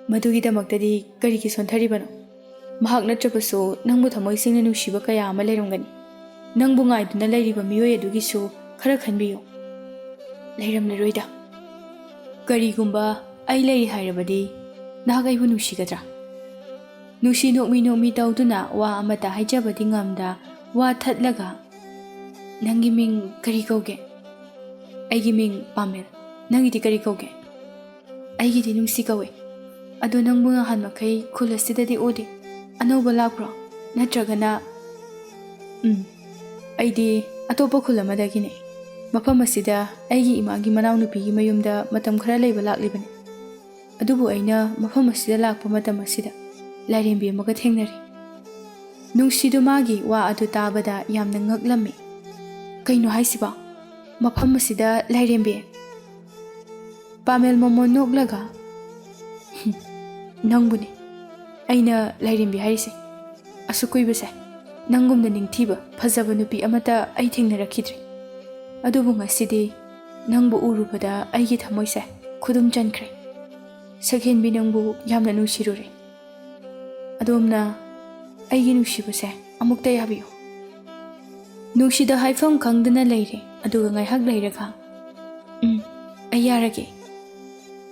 ꯃꯗꯨꯒꯤꯗꯃꯛꯇꯗꯤ ꯀꯔꯤꯒꯤ ꯁꯣꯟꯊꯔꯤꯕꯅꯣ? ꯃꯍꯥꯛ ꯅꯠꯇ꯭ꯔꯕꯁꯨ ꯅꯪꯕꯨ ꯊꯃꯣꯏ ꯁꯦꯡꯅ ꯅꯨꯡꯁꯤꯕ ꯀꯌꯥ ꯑꯃ ꯂꯩꯔꯝꯒꯅꯤ꯫ ꯅꯪꯕꯨ ꯉꯥꯏꯗꯨꯅ ꯂꯩꯔꯤꯕ ꯃꯤꯑꯣꯏ ꯑꯗꯨꯒꯤꯁꯨ ꯈꯔ ꯈꯟꯕꯤꯌꯨ꯫ ꯂꯩꯔꯝꯂꯔꯣꯏꯗ꯫ ꯀꯔꯤꯒꯨꯝꯕ ꯑꯩ ꯂꯩꯔꯤ ꯍꯥꯏꯔꯕꯗꯤ ꯅꯍꯥꯛ ꯑꯩꯕꯨ ꯅꯨꯡꯁꯤꯒꯗ꯭ꯔꯥ? ꯅꯨꯡꯁꯤ ꯅꯣꯛꯃꯤ ꯅꯣꯛꯃꯤ ꯇꯧꯗꯨꯅ ꯋꯥ ꯑꯃꯠꯇ ꯍꯥꯏꯖꯕꯗꯤ ꯉꯝꯗ ꯋꯥ ꯊꯠꯂꯒ, "ꯅꯪꯒꯤ ꯃꯤꯡ ꯀꯔꯤ ꯀꯧꯒꯦ?" "ꯑꯩꯒꯤ ꯃꯤꯡ ꯄꯥꯃꯦꯜ꯫ ꯅꯪꯒꯤꯗꯤ ꯀꯔꯤ ꯀꯧꯒꯦ?" "ꯑꯩꯒꯤꯗꯤ ꯅꯨꯡꯁꯤ ꯀꯧꯏ꯫ ꯑꯗꯣ ꯅꯪꯕꯨ ꯅꯍꯥꯟ ꯃꯈꯩ ꯈꯨꯜ ꯑꯁꯤꯗꯗꯤ ꯎꯗꯦ꯫ ꯑꯅꯧꯕ ꯂꯥꯛꯄ꯭ꯔꯣ? ꯅꯠꯇ꯭ꯔꯒꯅ..." "ꯎꯝ, ꯑꯩꯗꯤ ꯑꯇꯣꯞꯄ ꯈꯨꯜ ꯑꯃꯗꯒꯤꯅꯦ꯫ ꯃꯐꯝ ꯑꯁꯤꯗ ꯑꯩꯒꯤ ꯏꯃꯥꯒꯤ ꯃꯅꯥꯎꯅꯨꯄꯤꯒꯤ ꯃꯌꯨꯝꯗ ꯃꯇꯝ ꯈꯔ ꯂꯩꯕ ꯂꯥꯛꯂꯤꯕꯅꯤ꯫ ꯑꯗꯨꯕꯨ ꯑꯩꯅ ꯃꯐꯝ ꯑꯁꯤꯗ ꯂꯥꯛꯄ ꯃꯇꯝ ꯑꯁꯤꯗ ꯂꯥꯏꯔꯦꯝꯕꯤ ꯑꯃꯒ ꯊꯦꯡꯅꯔꯦ꯫" ꯅꯨꯡꯁꯤꯗꯨ ꯃꯥꯒꯤ ꯋꯥ ꯑꯗꯨ ꯇꯥꯕꯗ ꯌꯥꯝꯅ ꯉꯛꯂꯝꯃꯤ꯫ "ꯀꯩꯅꯣ ꯍꯥꯏꯁꯤꯕꯣ? ꯃꯐꯝ ꯑꯁꯤꯗ ꯂꯥꯏꯔꯦꯝꯕꯤ?" ꯄꯥꯃꯦꯜ ꯃꯣꯃꯣꯟ ꯅꯣꯛꯂꯒ, "ꯍꯨꯝ, ꯅꯪꯕꯨꯅꯤ ꯑꯩꯅ ꯂꯥꯏꯔꯦꯝꯕꯤ ꯍꯥꯏꯔꯤꯁꯦ꯫ ꯑꯁꯨꯛ ꯀꯨꯏꯕꯁꯦ ꯅꯪꯒꯨꯝꯅ ꯅꯤꯡꯊꯤꯕ, ꯐꯖꯕ ꯅꯨꯄꯤ ꯑꯃꯠꯇ ꯑꯩ ꯊꯦꯡꯅꯔꯛꯈꯤꯗ꯭ꯔꯤ꯫ ꯑꯗꯨꯕꯨ ꯉꯁꯤꯗꯤ ꯅꯪꯕꯨ ꯎꯔꯨꯕꯗ ꯑꯩꯒꯤ ꯊꯃꯣꯏꯁꯦ ꯈꯨꯗꯨꯝ ꯆꯟꯈ꯭ꯔꯦ꯫ ꯁꯛꯍꯦꯟꯕꯤ, ꯅꯪꯕꯨ ꯌꯥꯝꯅ ꯅꯨꯡꯁꯤꯔꯨꯔꯦ꯫ ꯑꯗꯣꯝꯅ ꯑꯩꯒꯤ ꯅꯨꯡꯁꯤꯕꯁꯦ ꯑꯃꯨꯛꯇ ꯌꯥꯕꯤꯌꯨ꯫" ꯅꯨꯡꯁꯤꯗ ꯍꯥꯏꯐꯝ ꯈꯪꯗꯅ ꯂꯩꯔꯦ꯫ ꯑꯗꯨꯒ ꯉꯥꯏꯍꯥꯛ ꯂꯩꯔꯒ, "ꯎꯝ, ꯑꯩ ꯌꯥꯔꯒꯦ꯫"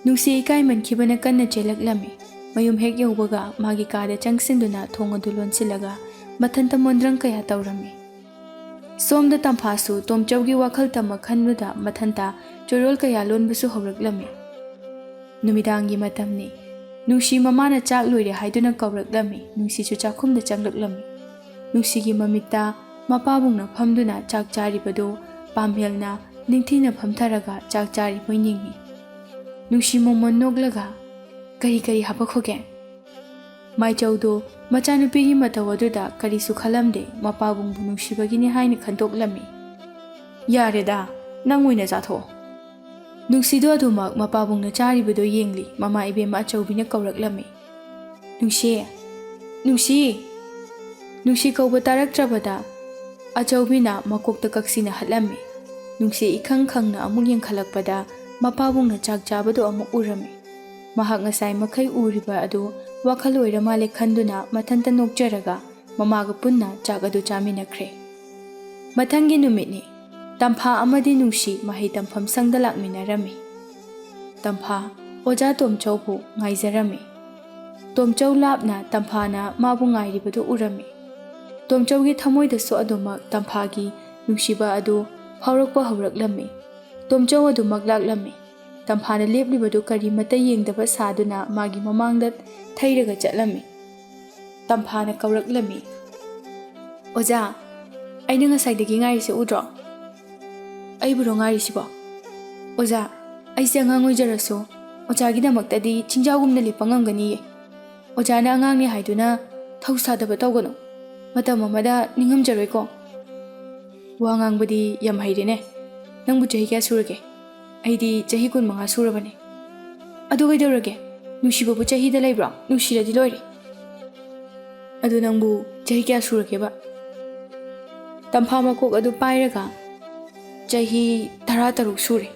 ꯅꯨꯡꯁꯤ ꯏꯀꯥꯏꯃꯟꯈꯤꯕꯅ ꯀꯟꯅ ꯆꯦꯜꯂꯛꯂꯝꯃꯤ꯫ ꯃꯌꯨꯝ ꯍꯦꯛ ꯌꯧꯕꯒ ꯃꯥꯒꯤ ꯀꯥꯗ ꯆꯪꯁꯤꯟꯗꯨꯅ ꯊꯣꯡ ꯑꯗꯨ ꯂꯣꯟꯁꯤꯜꯂꯒ ꯃꯊꯟꯇ ꯃꯣꯟꯗ꯭ꯔꯪ ꯀꯌꯥ ꯇꯧꯔꯝꯃꯤ꯫ ꯁꯣꯝꯗ ꯇꯝꯐꯥꯁꯨ ꯇꯣꯝꯆꯧꯒꯤ ꯋꯥꯈꯜ ꯇꯝꯃ ꯈꯟꯕꯗ ꯃꯊꯟꯇ ꯆꯣꯏꯔꯣꯜ ꯀꯌꯥ ꯂꯣꯟꯕꯁꯨ ꯍꯧꯔꯛꯂꯝꯃꯤ꯫ ꯅꯨꯃꯤꯗꯥꯡꯒꯤ ꯃꯇꯝꯅꯤ꯫ ꯅꯨꯡꯁꯤ ꯃꯃꯥꯅ ꯆꯥꯛ ꯂꯣꯏꯔꯦ ꯍꯥꯏꯗꯨꯅ ꯀꯧꯔꯛꯂꯝꯃꯤ꯫ ꯅꯨꯡꯁꯤꯁꯨ ꯆꯥꯛꯈꯨꯝꯗ ꯆꯪꯂꯛꯂꯝꯃꯤ꯫ ꯅꯨꯡꯁꯤꯒꯤ ꯃꯃꯤꯠꯇ ꯃꯄꯥꯕꯨꯡꯅ ꯐꯝꯗꯨꯅ ꯆꯥꯛ ꯆꯥꯔꯤꯕꯗꯨ ꯄꯥꯝꯍꯦꯜꯅ ꯅꯤꯡꯊꯤꯅ ꯐꯝꯊꯔꯒ ꯆꯥꯛ ꯆꯥꯔꯤꯕꯣꯏ ꯅꯤꯡꯏ꯫ ꯅꯨꯡꯁꯤ ꯃꯣꯃꯣꯟ ꯅꯣꯛꯂꯒ, "ꯀꯔꯤ ꯀꯔꯤ ꯍꯥꯄꯛꯈꯣꯒꯦ?" ꯃꯥꯏꯆꯧꯗꯨ ꯃꯆꯥꯅꯨꯄꯤꯒꯤ ꯃꯇꯧ ꯑꯗꯨꯗ ꯀꯔꯤꯁꯨ ꯈꯜꯂꯝꯗꯦ, ꯃꯄꯥꯕꯨꯡꯕꯨ ꯅꯨꯡꯁꯤꯕꯒꯤꯅꯤ ꯍꯥꯏꯅ ꯈꯟꯗꯣꯛꯂꯝꯃꯤ꯫ "ꯌꯥꯔꯦꯗ, ꯅꯪ ꯑꯣꯏꯅ ꯆꯥꯊꯣꯛꯑꯣ꯫" ꯅꯨꯡꯁꯤꯗꯨ ꯑꯗꯨꯃꯛ ꯃꯄꯥꯕꯨꯡꯅ ꯆꯥꯔꯤꯕꯗꯨ ꯌꯦꯡꯂꯤ꯫ ꯃꯃꯥ ꯏꯕꯦꯝꯃ ꯑꯆꯧꯕꯤꯅ ꯀꯧꯔꯛꯂꯝꯃꯤ꯫ "ꯅꯨꯡꯁꯤ, ꯅꯨꯡꯁꯤ!" ꯅꯨꯡꯁꯤ ꯀꯧꯕ ꯇꯥꯔꯛꯇ꯭ꯔꯕꯗ ꯑꯆꯧꯕꯤꯅ ꯃꯀꯣꯛꯇ ꯀꯛꯁꯤꯅ ꯍꯠꯂꯝꯃꯤ꯫ ꯅꯨꯡꯁꯤ ꯏꯈꯪ ꯈꯪꯅ ꯑꯃꯨꯛ ꯌꯦꯡꯈꯠꯂꯛꯄꯗ ꯃꯄꯥꯕꯨꯡꯅ ꯆꯥꯛ ꯆꯥꯕꯗꯨ ꯑꯃꯨꯛ ꯎꯔꯝꯃꯤ꯫ ꯃꯍꯥꯛ ꯉꯁꯥꯏ ꯃꯈꯩ ꯎꯔꯤꯕ ꯑꯗꯨ ꯋꯥꯈꯜ ꯑꯣꯏꯔ ꯃꯥꯜꯂꯦ ꯈꯟꯗꯨꯅ ꯃꯊꯟꯇ ꯅꯣꯛꯆꯔꯒ ꯃꯃꯥꯒ ꯄꯨꯟꯅ ꯆꯥꯛ ꯑꯗꯨ ꯆꯥꯃꯤꯟꯅꯈ꯭ꯔꯦ꯫ ꯃꯊꯪꯒꯤ ꯅꯨꯃꯤꯠꯅꯤ꯫ ꯇꯝꯐꯥ ꯑꯃꯗꯤ ꯅꯨꯡꯁꯤ ꯃꯍꯩ ꯇꯝꯐꯝ ꯁꯪꯗ ꯂꯥꯛꯃꯤꯟꯅꯔꯝꯃꯤ꯫ ꯇꯝꯐꯥ ꯑꯣꯖꯥ ꯇꯣꯝꯆꯧꯕꯨ ꯉꯥꯏꯖꯔꯝꯃꯤ꯫ ꯇꯣꯝꯆꯧ ꯂꯥꯞꯅ ꯇꯝꯐꯥꯅ ꯃꯥꯕꯨ ꯉꯥꯏꯔꯤꯕꯗꯨ ꯎꯔꯝꯃꯤ꯫ ꯇꯣꯝꯆꯧꯒꯤ ꯊꯃꯣꯏꯗꯁꯨ ꯑꯗꯨꯃꯛ ꯇꯝꯐꯥꯒꯤ ꯅꯨꯡꯁꯤꯕ ꯑꯗꯨ ꯐꯥꯎꯔꯛꯄ ꯍꯧꯔꯛꯂꯝꯃꯤ꯫ ꯇꯣꯝꯆꯧ ꯑꯗꯨꯃꯛ ꯂꯥꯛꯂꯝꯃꯤ꯫ ꯇꯝꯐꯥꯅ ꯂꯦꯞꯂꯤꯕꯗꯨ ꯀꯔꯤꯃꯠꯇ ꯌꯦꯡꯗꯕ ꯁꯥꯗꯨꯅ ꯃꯥꯒꯤ ꯃꯃꯥꯡꯗ ꯊꯩꯔꯒ ꯆꯠꯂꯝꯃꯤ꯫ ꯇꯝꯐꯥꯅ ꯀꯧꯔꯛꯂꯝꯃꯤ, "ꯑꯣꯖꯥ, ꯑꯩꯅ ꯉꯁꯥꯏꯗꯒꯤ ꯉꯥꯏꯔꯤꯁꯦ ꯎꯗ꯭ꯔꯣ?" "ꯑꯩꯕꯨꯔꯣ ꯉꯥꯏꯔꯤꯁꯤꯕꯣ?" "ꯑꯣꯖꯥ, ꯑꯩꯁꯦ ꯑꯉꯥꯡ ꯑꯣꯏꯖꯔꯁꯨ ꯑꯣꯖꯥꯒꯤꯗꯃꯛꯇꯗꯤ ꯆꯤꯡꯖꯥꯎꯒꯨꯝꯅ ꯂꯦꯞꯄ ꯉꯝꯒꯅꯤꯌꯦ꯫ ꯑꯣꯖꯥꯅ ꯑꯉꯥꯡꯅꯤ ꯍꯥꯏꯗꯨꯅ ꯊꯧ ꯁꯥꯗꯕ ꯇꯧꯒꯅꯨ꯫ ꯃꯇꯝ ꯑꯃꯗ ꯅꯤꯡꯉꯝꯖꯔꯣꯏꯀꯣ꯫" "ꯋꯥ ꯉꯥꯡꯕꯗꯤ ꯌꯥꯝ ꯍꯩꯔꯦꯅꯦ꯫ ꯅꯪꯕꯨ ꯆꯍꯤ ꯀꯌꯥ ꯁꯨꯔꯒꯦ?" "ꯑꯩꯗꯤ ꯆꯍꯤ ꯀꯨꯟꯃꯉꯥ ꯁꯨꯔꯕꯅꯦ꯫" "ꯑꯗꯨ ꯀꯩꯗꯧꯔꯒꯦ? ꯅꯨꯡꯁꯤꯕꯕꯨ ꯆꯍꯤꯗ ꯂꯩꯕ꯭ꯔꯣ? ꯅꯨꯡꯁꯤꯔꯗꯤ ꯂꯣꯏꯔꯦ꯫" "ꯑꯗꯨ ꯅꯪꯕꯨ ꯆꯍꯤ ꯀꯌꯥ ꯁꯨꯔꯒꯦꯕ?" ꯇꯝꯐꯥ ꯃꯀꯣꯛ ꯑꯗꯨ ꯄꯥꯏꯔꯒ, "ꯆꯍꯤ ꯇꯔꯥꯇꯔꯨꯛ ꯁꯨꯔꯦ꯫"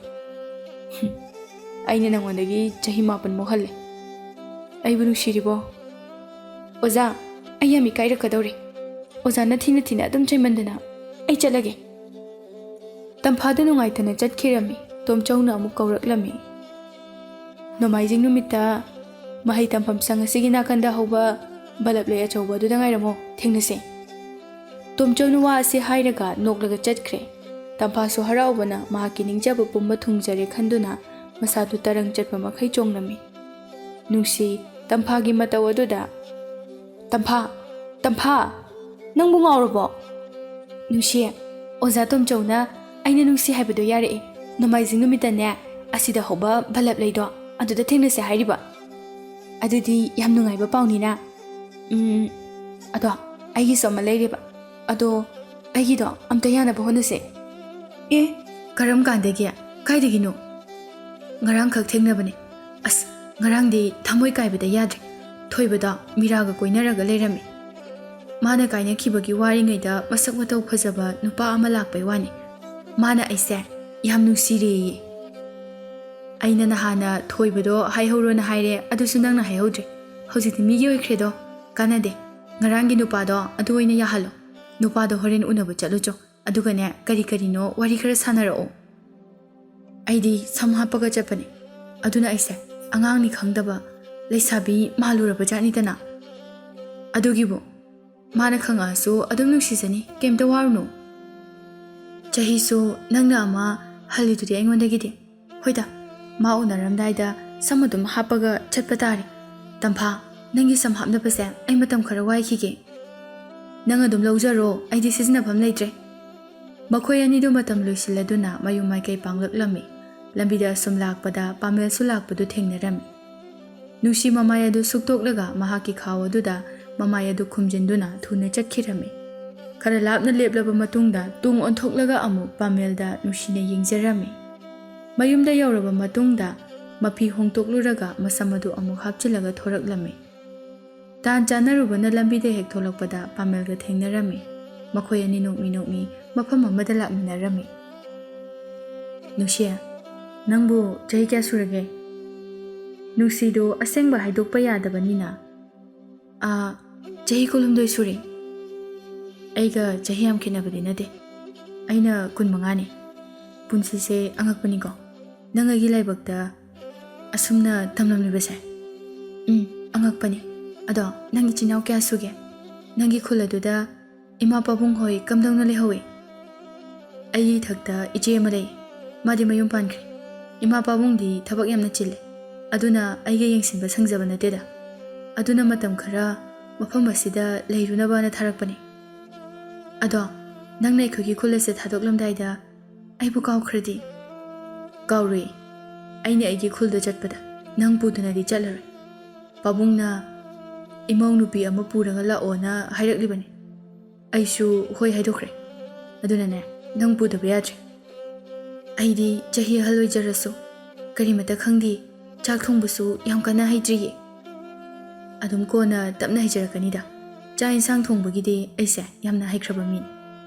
"ꯑꯩꯅ ꯅꯪꯉꯣꯟꯗꯒꯤ ꯆꯍꯤ ꯃꯥꯄꯟꯃꯨꯛ ꯍꯜꯂꯦ꯫" "ꯑꯩꯕꯨ ꯅꯨꯡꯁꯤꯔꯤꯕꯣ?" "ꯑꯣꯖꯥ, ꯑꯩ ꯌꯥꯝ ꯏꯀꯥꯏꯔꯛꯀꯗꯧꯔꯦ꯫ ꯑꯣꯖꯥꯅ ꯊꯤꯅ ꯊꯤꯅ ꯑꯗꯨꯝ ꯆꯩꯃꯟꯗꯅ꯫ ꯑꯩ ꯆꯠꯂꯒꯦ꯫" ꯇꯝꯐꯥꯗꯨ ꯅꯨꯡꯉꯥꯏꯇꯅ ꯆꯠꯈꯤꯔꯝꯃꯤ꯫ ꯇꯣꯝꯆꯧꯅ ꯑꯃꯨꯛ ꯀꯧꯔꯛꯂꯝꯃꯤ, "ꯅꯣꯡꯃꯥꯏꯖꯤꯡ ꯅꯨꯃꯤꯠꯇ ꯃꯍꯩ ꯇꯝꯐꯝ ꯁꯪ ꯑꯁꯤꯒꯤ ꯅꯥꯀꯟꯗ ꯍꯧꯕ ꯕꯂꯞ ꯂꯩ ꯑꯆꯧꯕ ꯑꯗꯨꯗ ꯉꯥꯏꯔꯝꯃꯣ, ꯊꯦꯡꯅꯁꯦ꯫" ꯇꯣꯝꯆꯧꯅ ꯋꯥ ꯑꯁꯤ ꯍꯥꯏꯔꯒ ꯅꯣꯛꯂꯒ ꯆꯠꯈ꯭ꯔꯦ꯫ ꯇꯝꯐꯥꯁꯨ ꯍꯔꯥꯎꯕꯅ ꯃꯍꯥꯛꯀꯤ ꯅꯤꯡꯖꯕ ꯄꯨꯝꯕ ꯊꯨꯡꯖꯔꯦ ꯈꯟꯗꯨꯅ ꯃꯁꯥꯗꯨ ꯇꯔꯪ ꯆꯠꯄ ꯃꯈꯩ ꯆꯣꯡꯂꯝꯃꯤ꯫ ꯅꯨꯡꯁꯤ ꯇꯝꯐꯥꯒꯤ ꯃꯇꯧ ꯑꯗꯨꯗ, "ꯇꯝꯐꯥ, ꯇꯝꯐꯥ, ꯅꯪꯕꯨ ꯉꯥꯎꯔꯕꯣ?" "ꯅꯨꯡꯁꯤ, ꯑꯣꯖꯥ ꯇꯣꯝꯆꯧꯅ ꯑꯩꯅ ꯅꯨꯡꯁꯤ ꯍꯥꯏꯕꯗꯣ ꯌꯥꯔꯛꯑꯦ꯫ ꯅꯣꯡꯃꯥꯏꯖꯤꯡ ꯅꯨꯃꯤꯠꯇꯅꯦ, ꯑꯁꯤꯗ ꯍꯧꯕ ꯕꯂꯞ ꯂꯩꯗꯣ, ꯑꯗꯨꯗ ꯊꯦꯡꯅꯁꯦ ꯍꯥꯏꯔꯤꯕ꯫ ꯑꯗꯨꯗꯤ ꯌꯥꯝ ꯅꯨꯡꯉꯥꯏꯕ ꯄꯥꯎꯅꯤꯅ꯫ ꯎꯝ, ꯑꯗꯣ ꯑꯩꯒꯤꯁꯨ ꯑꯃ ꯂꯩꯔꯦꯕ꯫ ꯑꯗꯣ ꯑꯩꯒꯤꯗꯣ ꯑꯝꯇ ꯌꯥꯅꯕ ꯍꯣꯠꯅꯁꯦ꯫" "ꯑꯦ, ꯀꯔꯝ ꯀꯥꯟꯗꯒꯤ? ꯀꯥꯏꯗꯒꯤꯅꯣ?" "ꯉꯔꯥꯡꯈꯛ ꯊꯦꯡꯅꯕꯅꯦ꯫ ꯑꯁ, ꯉꯔꯥꯡꯗꯤ ꯊꯃꯣꯏ ꯀꯥꯏꯕꯗ ꯌꯥꯗ꯭ꯔꯦ꯫ ꯊꯣꯏꯕꯗꯣ ꯃꯤꯔꯥꯒ ꯀꯣꯏꯅꯔꯒ ꯂꯩꯔꯝꯃꯦ꯫ ꯃꯥꯅ ꯀꯥꯏꯅꯈꯤꯕꯒꯤ ꯋꯥꯔꯤꯉꯩꯗ ꯃꯁꯛ ꯃꯇꯧ ꯐꯖꯕ ꯅꯨꯄꯥ ꯑꯃ ꯂꯥꯛꯄꯩ ꯋꯥꯅꯤ꯫ ꯃꯥꯅ ꯑꯩꯁꯦ ꯌꯥꯝ ꯅꯨꯡꯁꯤꯔꯦꯌꯦ꯫ ꯑꯩꯅ ꯅꯍꯥꯟꯅ ꯊꯣꯏꯕꯗꯣ ꯍꯥꯏꯍꯧꯔꯣꯅ ꯍꯥꯏꯔꯦ, ꯑꯗꯨꯁꯨ ꯅꯪꯅ ꯍꯥꯏꯍꯧꯗ꯭ꯔꯦ꯫ ꯍꯧꯖꯤꯛꯇꯤ ꯃꯤꯒꯤ ꯑꯣꯏꯈ꯭ꯔꯦꯗꯣ, ꯀꯥꯟꯅꯗꯦ꯫ ꯉꯔꯥꯡꯒꯤ ꯅꯨꯄꯥꯗꯣ ꯑꯗꯨ ꯑꯣꯏꯅ ꯌꯥꯍꯜꯂꯣ꯫ ꯅꯨꯄꯥꯗꯣ ꯍꯣꯔꯦꯟ ꯎꯅꯕ ꯆꯠꯂꯨꯆꯣ꯫ ꯑꯗꯨꯒꯅꯦ, ꯀꯔꯤ ꯀꯔꯤꯅꯣ ꯋꯥꯔꯤ ꯈꯔ ꯁꯥꯟꯅꯔꯛꯑꯣ꯫" "ꯑꯩꯗꯤ ꯁꯝ ꯍꯥꯞꯄꯒ ꯆꯠꯄꯅꯦ꯫ ꯑꯗꯨꯅ ꯑꯩꯁꯦ ꯑꯉꯥꯡꯅꯤ ꯈꯪꯗꯕ ꯂꯩꯁꯥꯕꯤ ꯃꯥꯜꯂꯨꯔꯕ ꯖꯥꯠꯅꯤꯗꯅ꯫ ꯑꯗꯨꯒꯤꯕꯨ ꯃꯥꯅ ꯈꯪꯉꯛꯑꯁꯨ ꯑꯗꯨꯝ ꯅꯨꯡꯁꯤꯖꯅꯤ, ꯀꯩꯝꯇ ꯋꯥꯔꯨꯅꯨ꯫ ꯆꯍꯤꯁꯨ ꯅꯪꯅ ꯑꯃ ꯍꯜꯂꯤꯗꯨꯗꯤ ꯑꯩꯉꯣꯟꯗꯒꯤꯗꯤ꯫ ꯍꯣꯏꯗ, ꯃꯥ ꯎꯅꯔꯝꯗꯥꯏꯗ ꯁꯝ ꯑꯗꯨꯝ ꯍꯥꯞꯄꯒ ꯆꯠꯄ ꯇꯥꯔꯦ꯫ ꯇꯝꯐꯥ, ꯅꯪꯒꯤ ꯁꯝ ꯍꯥꯞꯅꯕꯁꯦ ꯑꯩ ꯃꯇꯝ ꯈꯔ ꯋꯥꯏꯈꯤꯒꯦ꯫ ꯅꯪ ꯑꯗꯨꯝ ꯂꯧꯖꯔꯣ, ꯑꯩꯗꯤ ꯁꯤꯖꯤꯟꯅꯐꯝ ꯂꯩꯇ꯭ꯔꯦ꯫" ꯃꯈꯣꯏ ꯑꯅꯤꯗꯨ ꯃꯇꯝ ꯂꯣꯏꯁꯤꯜꯂꯗꯨꯅ ꯃꯌꯨꯝ ꯃꯥꯏꯀꯩ ꯄꯥꯡꯂꯛꯂꯝꯃꯤ꯫ ꯂꯝꯕꯤꯗ ꯑꯁꯨꯝ ꯂꯥꯛꯄꯗ ꯄꯥꯃꯦꯜꯁꯨ ꯂꯥꯛꯄꯗꯨ ꯊꯦꯡꯅꯔꯝꯃꯤ꯫ ꯅꯨꯡꯁꯤ ꯃꯃꯥꯏ ꯑꯗꯨ ꯁꯨꯛꯇꯣꯛꯂꯒ ꯃꯍꯥꯛꯀꯤ ꯈꯥꯎ ꯑꯗꯨꯗ ꯃꯃꯥꯏ ꯑꯗꯨ ꯈꯨꯝꯖꯤꯟꯗꯨꯅ ꯊꯨꯅ ꯆꯠꯈꯤꯔꯝꯃꯤ꯫ ꯈꯔ ꯂꯥꯞꯅ ꯂꯦꯞꯂꯕ ꯃꯇꯨꯡꯗ ꯇꯨꯡ ꯑꯣꯟꯊꯣꯛꯂꯒ ꯑꯃꯨꯛ ꯄꯥꯃꯦꯜꯗ ꯅꯨꯡꯁꯤꯅ ꯌꯦꯡꯖꯔꯝꯃꯤ꯫ ꯃꯌꯨꯝꯗ ꯌꯧꯔꯕ ꯃꯇꯨꯡꯗ ꯃꯐꯤ ꯍꯣꯡꯗꯣꯛꯂꯨꯔꯒ ꯃꯁꯝ ꯑꯗꯨ ꯑꯃꯨꯛ ꯍꯥꯞꯆꯤꯜꯂꯒ ꯊꯣꯔꯛꯂꯝꯃꯤ꯫ ꯇꯥꯟ ꯆꯥꯟꯅꯔꯨꯕꯅ ꯂꯝꯕꯤꯗ ꯍꯦꯛ ꯊꯣꯛꯂꯛꯄꯗ ꯄꯥꯃꯦꯜꯒ ꯊꯦꯡꯅꯔꯝꯃꯤ꯫ ꯃꯈꯣꯏ ꯑꯅꯤ ꯅꯣꯛꯃꯤ ꯅꯣꯛꯃꯤ ꯃꯐꯝ ꯑꯃꯗ ꯂꯥꯛꯃꯤꯟꯅꯔꯝꯃꯤ꯫ "ꯅꯨꯡꯁꯤ, ꯅꯪꯕꯨ ꯆꯍꯤ ꯀꯌꯥ ꯁꯨꯔꯒꯦ?" ꯅꯨꯡꯁꯤꯗꯨ ꯑꯁꯦꯡꯕ ꯍꯥꯏꯗꯣꯛꯄ ꯌꯥꯗꯕꯅꯤꯅ, "ꯑꯥ, ꯆꯍꯤ ꯀꯨꯟꯍꯨꯝꯗꯣꯏ ꯁꯨꯔꯦ꯫" "ꯑꯩꯒ ꯆꯍꯤ ꯌꯥꯝ ꯈꯦꯠꯅꯕꯗꯤ ꯅꯠꯇꯦ꯫ ꯑꯩꯅ ꯀꯨꯟꯃꯉꯥꯅꯤ꯫ ꯄꯨꯟꯁꯤꯁꯦ ꯑꯉꯛꯄꯅꯤꯀꯣ, ꯅꯪ ꯑꯩꯒꯤ ꯂꯥꯏꯕꯛꯇ ꯑꯁꯨꯝꯅ ꯇꯝꯂꯝꯂꯤꯕꯁꯦ꯫" "ꯎꯝ, ꯑꯉꯛꯄꯅꯤ꯫ ꯑꯗꯣ ꯅꯪ ꯏꯆꯤꯟ ꯏꯅꯥꯎ ꯀꯌꯥ ꯁꯨꯒꯦ? ꯅꯪꯒꯤ ꯈꯨꯜ ꯑꯗꯨꯗ "ꯏꯃꯥ ꯄꯥꯕꯨꯡ ꯍꯣꯏ ꯀꯝꯗꯧꯅ ꯂꯩꯍꯧꯋꯤ?" "ꯑꯩꯒꯤ ꯏꯊꯛꯇ ꯏꯆꯦ ꯑꯃ ꯂꯩ꯫ ꯃꯥꯗꯤ ꯃꯌꯨꯝ ꯄꯥꯟꯈ꯭ꯔꯦ꯫ ꯏꯃꯥ ꯄꯥꯕꯨꯡꯗꯤ ꯊꯕꯛ ꯌꯥꯝꯅ ꯆꯤꯜꯂꯦ꯫ ꯑꯗꯨꯅ ꯑꯩꯒ ꯌꯦꯡꯁꯤꯟꯕ ꯁꯪꯖꯕ ꯅꯠꯇꯦꯗ꯫ ꯑꯗꯨꯅ ꯃꯇꯝ ꯈꯔ ꯃꯐꯝ ꯑꯁꯤꯗ ꯂꯩꯔꯨꯅꯕꯅ ꯊꯥꯔꯛꯄꯅꯦ꯫ ꯑꯗꯣ ꯅꯪꯅ ꯑꯩꯈꯣꯏꯒꯤ ꯈꯨꯜ ꯑꯁꯦ ꯊꯥꯗꯣꯛꯂꯝꯗꯥꯏꯗ ꯑꯩꯕꯨ ꯀꯥꯎꯈ꯭ꯔꯗꯤ?" "ꯀꯥꯎꯔꯣꯏ꯫ ꯑꯩꯅ ꯑꯩꯒꯤ ꯈꯨꯜꯗ ꯆꯠꯄꯗ ꯅꯪ ꯄꯨꯗꯨꯅꯗꯤ ꯆꯠꯂꯔꯣꯏ꯫ ꯄꯥꯕꯨꯡꯅ ꯏꯃꯧ ꯅꯨꯄꯤ ꯑꯃ ꯄꯨꯔꯒ ꯂꯥꯛꯑꯣꯅ ꯍꯥꯏꯔꯛꯂꯤꯕꯅꯤ꯫ ꯑꯩꯁꯨ ꯍꯣꯏ ꯍꯥꯏꯗꯣꯛꯈ꯭ꯔꯦ꯫ ꯑꯗꯨꯅꯅꯦ, ꯅꯪ ꯄꯨꯗꯕ ꯌꯥꯗ꯭ꯔꯦ꯫ ꯑꯩꯗꯤ ꯆꯍꯤ ꯑꯍꯜ ꯑꯣꯏꯖꯔꯁꯨ ꯀꯔꯤꯃꯇ ꯈꯪꯗꯦ꯫ ꯆꯥꯛ ꯊꯣꯡꯕꯁꯨ ꯌꯥꯝ ꯀꯟꯅ ꯍꯩꯇ꯭ꯔꯤꯌꯦ꯫ ꯑꯗꯨꯝ ꯀꯣꯟꯅ ꯇꯞꯅ ꯍꯩꯖꯔꯛꯀꯅꯤꯗ꯫ ꯆꯥꯛ ꯏꯟꯁꯥꯡ ꯊꯣꯡꯕꯒꯤꯗꯤ ꯑꯩꯁꯦ ꯌꯥꯝꯅ ꯍꯩꯈ꯭ꯔꯕ ꯃꯤꯅꯤ꯫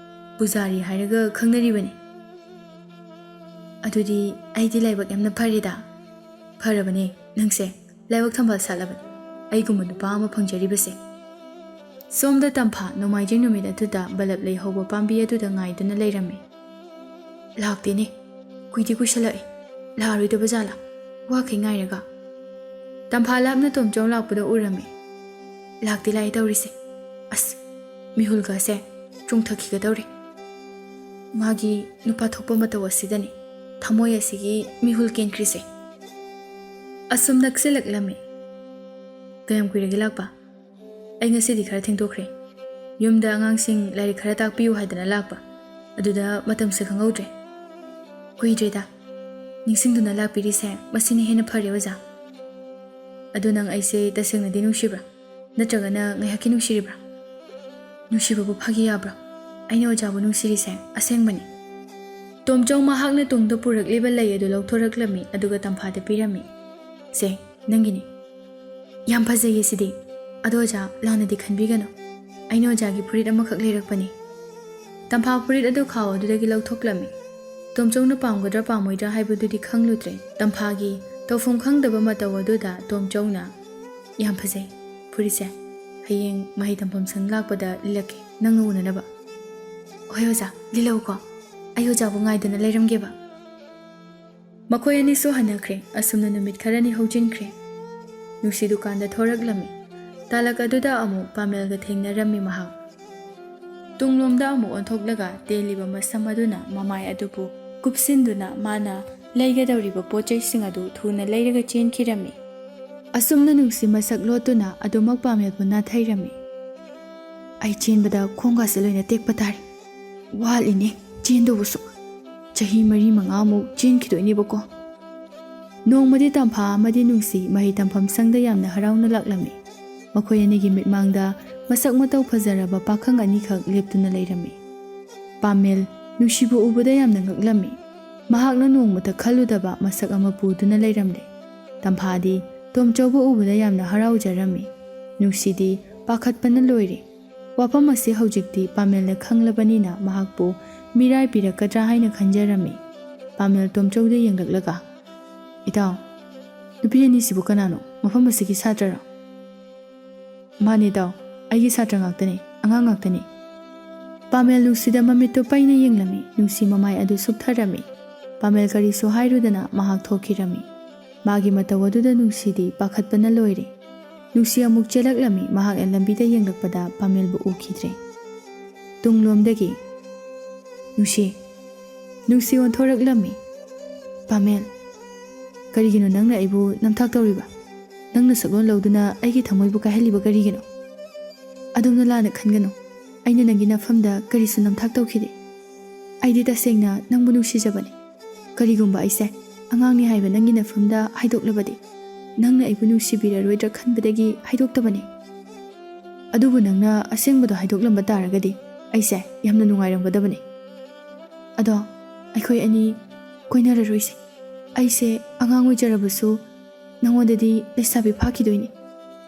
ꯄꯨꯖꯥꯔꯤ ꯍꯥꯏꯔꯒ ꯈꯪꯅꯔꯤꯕꯅꯤ꯫ ꯑꯗꯨꯗꯤ ꯑꯩꯗꯤ ꯂꯥꯏꯕꯛ ꯌꯥꯝꯅ ꯐꯔꯦꯗ꯫ ꯐꯔꯕꯅꯦ ꯅꯪꯁꯦ, ꯂꯥꯏꯕꯛ ꯊꯝꯕꯥꯜ ꯁꯥꯠꯂꯕꯅꯤ, ꯑꯩꯒꯨꯝꯕ ꯅꯨꯄꯥ ꯑꯃ ꯐꯪꯖꯔꯤꯕꯁꯦ꯫ ꯁꯣꯝꯗ ꯇꯝꯐꯥ ꯅꯣꯡꯃꯥꯏꯖꯤꯡ ꯅꯨꯃꯤꯠ ꯑꯗꯨꯗ ꯕꯂꯞ ꯂꯩ ꯍꯧꯕ ꯄꯥꯝꯕꯤ ꯑꯗꯨꯗ ꯉꯥꯏꯗꯨꯅ ꯂꯩꯔꯝꯃꯤ꯫ "ꯂꯥꯛꯇꯦꯅꯦ, ꯀꯨꯏꯗꯤ ꯀꯨꯏꯁꯜꯂꯛꯑꯦ, ꯂꯥꯛꯑꯔꯣꯏꯗꯕ ꯖꯥꯠꯂꯥ? ꯋꯥꯈꯩ ꯉꯥꯏꯔꯒ?" ꯇꯝꯐꯥ ꯂꯥꯞꯅ ꯇꯣꯝꯆꯧ ꯂꯥꯛꯄꯗ ꯎꯔꯝꯃꯤ꯫ "ꯂꯥꯛꯇꯤ ꯂꯥꯛꯑꯦ ꯇꯧꯔꯤꯁꯦ꯫ ꯑꯁ, ꯃꯤꯍꯨꯜꯒꯁꯦ ꯆꯣꯡꯊꯈꯤꯒꯗꯧꯔꯦ꯫ ꯃꯥꯒꯤ ꯅꯨꯄꯥ ꯊꯣꯛꯄ ꯃꯇꯧ ꯑꯁꯤꯗꯅꯤ ꯊꯃꯣꯏ ꯑꯁꯤꯒꯤ ꯃꯤꯍꯨꯜ ꯀꯦꯟꯈ꯭ꯔꯤꯁꯦ꯫" ꯑꯁꯨꯝ ꯅꯛꯁꯤꯜꯂꯛꯂꯝꯃꯤ꯫ "ꯀꯌꯥꯝ ꯀꯨꯏꯔꯒꯦ ꯂꯥꯛꯄ?" "ꯑꯩ ꯉꯁꯤꯗꯤ ꯈꯔ ꯊꯦꯡꯗꯣꯛꯈ꯭ꯔꯦ꯫ ꯌꯨꯝꯗ ꯑꯉꯥꯡꯁꯤꯡ ꯂꯥꯏꯔꯤꯛ ꯈꯔ ꯇꯥꯛꯄꯤꯌꯨ ꯍꯥꯏꯗꯅ ꯂꯥꯛꯄ꯫ ꯑꯗꯨꯗ ꯃꯇꯝꯁꯦ ꯈꯪꯍꯧꯗ꯭ꯔꯦ꯫ ꯀꯨꯏꯗ꯭ꯔꯦꯗ꯫ ꯅꯤꯡꯁꯤꯡꯗꯨꯅ ꯂꯥꯛꯄꯤꯔꯤꯁꯦ ꯃꯁꯤꯅ ꯍꯦꯟꯅ ꯐꯔꯦ, ꯑꯣꯖꯥ꯫ ꯑꯗꯨ ꯅꯪ ꯑꯩꯁꯦ ꯇꯁꯦꯡꯅꯗꯤ ꯅꯨꯡꯁꯤꯕ꯭ꯔꯥ? ꯅꯠꯇ꯭ꯔꯒꯅ ꯉꯥꯏꯍꯥꯛꯀꯤ ꯅꯨꯡꯁꯤꯔꯤꯕ꯭ꯔꯥ? ꯅꯨꯡꯁꯤꯕꯕꯨ ꯐꯥꯒꯤ ꯌꯥꯕ꯭ꯔꯥ? ꯑꯩꯅ ꯑꯣꯖꯥꯕꯨ ꯅꯨꯡꯁꯤꯔꯤꯁꯦ ꯑꯁꯦꯡꯕꯅꯤ꯫" ꯇꯣꯝꯆꯧ ꯃꯍꯥꯛꯅ ꯇꯨꯡꯗ ꯄꯨꯔꯛꯂꯤꯕ ꯂꯩ ꯑꯗꯨ ꯂꯧꯊꯣꯔꯛꯂꯝꯃꯤ, ꯑꯗꯨꯒ ꯇꯝꯐꯥꯗ ꯄꯤꯔꯝꯃꯤ꯫ "ꯁꯦ, ꯅꯪꯒꯤꯅꯤ꯫ ꯌꯥꯝ ꯐꯖꯩꯌꯦ ꯁꯤꯗꯤ꯫ ꯑꯗꯣ ꯑꯣꯖꯥ, ꯂꯥꯟꯅꯗꯤ ꯈꯟꯕꯤꯒꯅꯨ꯫ ꯑꯩꯅ ꯑꯣꯖꯥꯒꯤ ꯐꯨꯔꯤꯠ ꯑꯃꯈꯛ ꯂꯩꯔꯛꯄꯅꯤ꯫" ꯇꯝꯐꯥ ꯐꯨꯔꯤꯠ ꯑꯗꯨ ꯈꯥꯎ ꯑꯗꯨꯗꯒꯤ ꯂꯧꯊꯣꯛꯂꯝꯃꯤ꯫ ꯇꯣꯝꯆꯧꯅ ꯄꯥꯝꯒꯗ꯭ꯔꯥ ꯄꯥꯝꯃꯣꯏꯗ꯭ꯔꯥ ꯍꯥꯏꯕꯗꯨꯗꯤ ꯈꯪꯂꯨꯗ꯭ꯔꯦ꯫ ꯇꯝꯐꯥꯒꯤ ꯇꯧꯐꯝ ꯈꯪꯗꯕ ꯃꯇꯧ ꯑꯗꯨꯗ ꯇꯣꯝꯆꯧꯅ, "ꯌꯥꯝ ꯐꯖꯩ ꯐꯨꯔꯤꯠꯁꯦ꯫ ꯍꯌꯦꯡ ꯃꯍꯩ ꯇꯝꯐꯝ ꯁꯪ ꯂꯥꯛꯄꯗ ꯂꯤꯠꯂꯛꯀꯦ, ꯅꯪꯅ ꯎꯅꯅꯕ꯫" "ꯍꯣꯏ ꯑꯣꯖꯥ, ꯂꯤꯠꯂꯛꯎꯀꯣ꯫ ꯑꯩ ꯑꯣꯖꯥꯕꯨ ꯉꯥꯏꯗꯨꯅ ꯂꯩꯔꯝꯒꯦꯕ꯫" ꯃꯈꯣꯏ ꯑꯅꯤꯁꯨ ꯍꯟꯅꯈ꯭ꯔꯦ꯫ ꯑꯁꯨꯝꯅ ꯅꯨꯃꯤꯠ ꯈꯔꯅꯤ ꯍꯧꯖꯤꯟꯈ꯭ꯔꯦ꯫ ꯅꯨꯡꯁꯤ ꯗꯨꯀꯥꯟꯗ ꯊꯣꯔꯛꯂꯝꯃꯤ꯫ ꯇꯥꯂꯛ ꯑꯗꯨꯗ ꯑꯃꯨꯛ ꯄꯥꯃꯦꯜꯒ ꯊꯦꯡꯅꯔꯝꯃꯤ ꯃꯍꯥꯛ꯫ ꯇꯨꯡꯂꯣꯝꯗ ꯑꯃꯨꯛ ꯑꯣꯟꯊꯣꯛꯂꯒ ꯇꯦꯜꯂꯤꯕ ꯃꯁꯝ ꯑꯗꯨꯅ ꯃꯃꯥꯏ ꯑꯗꯨꯕꯨ ꯀꯨꯞꯁꯤꯟꯗꯨꯅ ꯃꯥꯅ ꯂꯩꯒꯗꯧꯔꯤꯕ ꯄꯣꯠ ꯆꯩꯁꯤꯡ ꯑꯗꯨ ꯊꯨꯅ ꯂꯩꯔꯒ ꯆꯦꯟꯈꯤꯔꯝꯃꯤ꯫ ꯑꯁꯨꯝꯅ ꯅꯨꯡꯁꯤ ꯃꯁꯛ ꯂꯣꯠꯇꯨꯅ ꯑꯗꯨꯃꯛ ꯄꯥꯃꯦꯜꯕꯨ ꯅꯥꯊꯩꯔꯝꯃꯤ꯫ "ꯑꯩ ꯆꯦꯟꯕꯗ ꯈꯣꯡꯒꯥꯁꯦ ꯂꯣꯏꯅ ꯇꯦꯛꯄ ꯇꯥꯔꯦ꯫ ꯋꯥꯠꯂꯤꯅꯦ ꯆꯦꯟꯗꯧꯕꯁꯨ꯫ ꯆꯍꯤ ꯃꯔꯤ ꯃꯉꯥꯃꯨꯛ ꯆꯦꯟꯈꯤꯗꯣꯏꯅꯦꯕꯀꯣ꯫" ꯅꯣꯡꯃꯗꯤ ꯇꯝꯐꯥ ꯑꯃꯗꯤ ꯅꯨꯡꯁꯤ ꯃꯍꯩ ꯇꯝꯐꯝ ꯁꯪꯗ ꯌꯥꯝꯅ ꯍꯔꯥꯎꯅ ꯂꯥꯛꯂꯝꯃꯤ꯫ ꯃꯈꯣꯏ ꯑꯅꯤꯒꯤ ꯃꯤꯠꯃꯥꯡꯗ ꯃꯁꯛ ꯃꯇꯧ ꯐꯖꯔꯕ ꯄꯥꯈꯪ ꯑꯅꯤꯈꯛ ꯂꯦꯞꯇꯨꯅ ꯂꯩꯔꯝꯃꯤ꯫ ꯄꯥꯃꯦꯜ ꯅꯨꯡꯁꯤꯕꯨ ꯎꯕꯗ ꯌꯥꯝꯅ ꯉꯛꯂꯝꯃꯤ꯫ ꯃꯍꯥꯛꯅ ꯅꯣꯡꯃꯇ ꯈꯜꯂꯨꯗꯕ ꯃꯁꯛ ꯑꯃ ꯄꯨꯗꯨꯅ ꯂꯩꯔꯝꯂꯦ꯫ ꯇꯝꯐꯥꯗꯤ ꯇꯣꯝꯆꯧꯕ ꯎꯕꯗ ꯌꯥꯝꯅ ꯍꯔꯥꯎꯖꯔꯝꯃꯤ꯫ ꯅꯨꯡꯁꯤꯗꯤ ꯄꯥꯈꯠꯄꯅ ꯂꯣꯏꯔꯦ꯫ ꯋꯥꯐꯝ ꯑꯁꯤ ꯍꯧꯖꯤꯛꯇꯤ ꯄꯥꯃꯦꯜꯅ ꯈꯪꯂꯕꯅꯤꯅ ꯃꯍꯥꯛꯄꯨ ꯃꯤꯔꯥꯏ ꯄꯤꯔꯛꯀꯗ꯭ꯔꯥ ꯍꯥꯏꯅ ꯈꯟꯖꯔꯝꯃꯤ꯫ ꯄꯥꯃꯦꯜ ꯇꯣꯝꯆꯧꯗ ꯌꯦꯡꯂꯛꯂꯒ, "ꯏꯇꯥꯎ, ꯅꯨꯄꯤ ꯑꯅꯤꯁꯤꯕꯨ ꯀꯅꯥꯅꯣ? ꯃꯐꯝ ꯑꯁꯤꯒꯤ ꯁꯥꯇ꯭ꯔꯔꯣ?" "ꯃꯥꯅꯦ ꯏꯇꯥꯎ, ꯑꯩꯒꯤ ꯁꯥꯇ꯭ꯔ ꯉꯥꯛꯇꯅꯦ, ꯑꯉꯥꯡ ꯉꯥꯛꯇꯅꯦ꯫" ꯄꯥꯃꯦꯜ ꯅꯨꯡꯁꯤꯗ ꯃꯃꯤꯠꯇꯨ ꯄꯩꯅ ꯌꯦꯡꯂꯝꯃꯤ꯫ ꯅꯨꯡꯁꯤ ꯃꯃꯥꯏ ꯑꯗꯨ ꯁꯨꯞꯊꯔꯝꯃꯤ꯫ ꯄꯥꯃꯦꯜ ꯀꯔꯤꯁꯨ ꯍꯥꯏꯔꯨꯗꯅ ꯃꯍꯥꯛ ꯊꯣꯛꯈꯤꯔꯝꯃꯤ꯫ ꯃꯥꯒꯤ ꯃꯇꯧ ꯑꯗꯨꯗ ꯅꯨꯡꯁꯤꯗꯤ ꯄꯥꯈꯠꯄꯅ ꯂꯣꯏꯔꯦ꯫ ꯅꯨꯡꯁꯤ ꯑꯃꯨꯛ ꯆꯦꯜꯂꯛꯂꯝꯃꯤ꯫ ꯃꯍꯥꯛꯅ ꯂꯝꯕꯤꯗ ꯌꯦꯡꯂꯛꯄꯗ ꯄꯥꯃꯦꯜꯕꯨ ꯎꯈꯤꯗ꯭ꯔꯦ꯫ ꯇꯨꯡꯂꯣꯝꯗꯒꯤ, "ꯅꯨꯡꯁꯤ!" ꯅꯨꯡꯁꯤ ꯑꯣꯟꯊꯣꯔꯛꯂꯝꯃꯤ꯫ "ꯄꯥꯃꯦꯜ, ꯀꯔꯤꯒꯤꯅꯣ ꯅꯪꯅ ꯑꯩꯕꯨ ꯅꯝꯊꯥꯛ ꯇꯧꯔꯤꯕ? ꯅꯪꯅ ꯁꯛꯂꯣꯟ ꯂꯧꯗꯨꯅ ꯑꯩꯒꯤ ꯊꯃꯣꯏꯕꯨ ꯀꯥꯏꯍꯜꯂꯤꯕ ꯀꯔꯤꯒꯤꯅꯣ?" "ꯑꯗꯣꯝꯅ ꯂꯥꯟꯅ ꯈꯟꯒꯅꯨ꯫ ꯑꯩꯅ ꯅꯪꯒꯤ ꯅꯐꯝꯗ ꯀꯔꯤꯁꯨ ꯅꯝꯊꯥꯛ ꯇꯧꯈꯤꯗꯦ꯫ ꯑꯩꯗꯤ ꯇꯁꯦꯡꯅ ꯅꯪꯕꯨ ꯅꯨꯡꯁꯤꯖꯕꯅꯤ꯫ ꯀꯔꯤꯒꯨꯝꯕ ꯑꯩꯁꯦ ꯑꯉꯥꯡꯅꯤ ꯍꯥꯏꯕ ꯅꯪꯒꯤ ꯅꯐꯝꯗ ꯍꯥꯏꯗꯣꯛꯂꯕꯗꯤ, ꯅꯪꯅ ꯑꯩꯕꯨ ꯅꯨꯡꯁꯤꯕꯤꯔꯔꯣꯏꯗ꯭ꯔꯥ ꯈꯟꯕꯗꯒꯤ ꯍꯥꯏꯗꯣꯛꯇꯕꯅꯤ꯫ ꯑꯗꯨꯕꯨ ꯅꯪꯅ ꯑꯁꯦꯡꯕꯗꯣ ꯍꯥꯏꯗꯣꯛꯂꯝꯕ ꯇꯥꯔꯒꯗꯤ ꯑꯩꯁꯦ ꯌꯥꯝꯅ ꯅꯨꯡꯉꯥꯏꯔꯝꯒꯗꯕꯅꯤ꯫ ꯑꯗꯣ ꯑꯩꯈꯣꯏ ꯑꯅꯤ ꯀꯣꯏꯅꯔꯔꯣꯏꯁꯦ꯫ ꯑꯩꯁꯦ ꯑꯉꯥꯡ ꯑꯣꯏꯖꯔꯕꯁꯨ ꯅꯉꯣꯟꯗꯗꯤ ꯂꯩꯁꯥꯕꯤ ꯐꯥꯈꯤꯗꯣꯏꯅꯤ꯫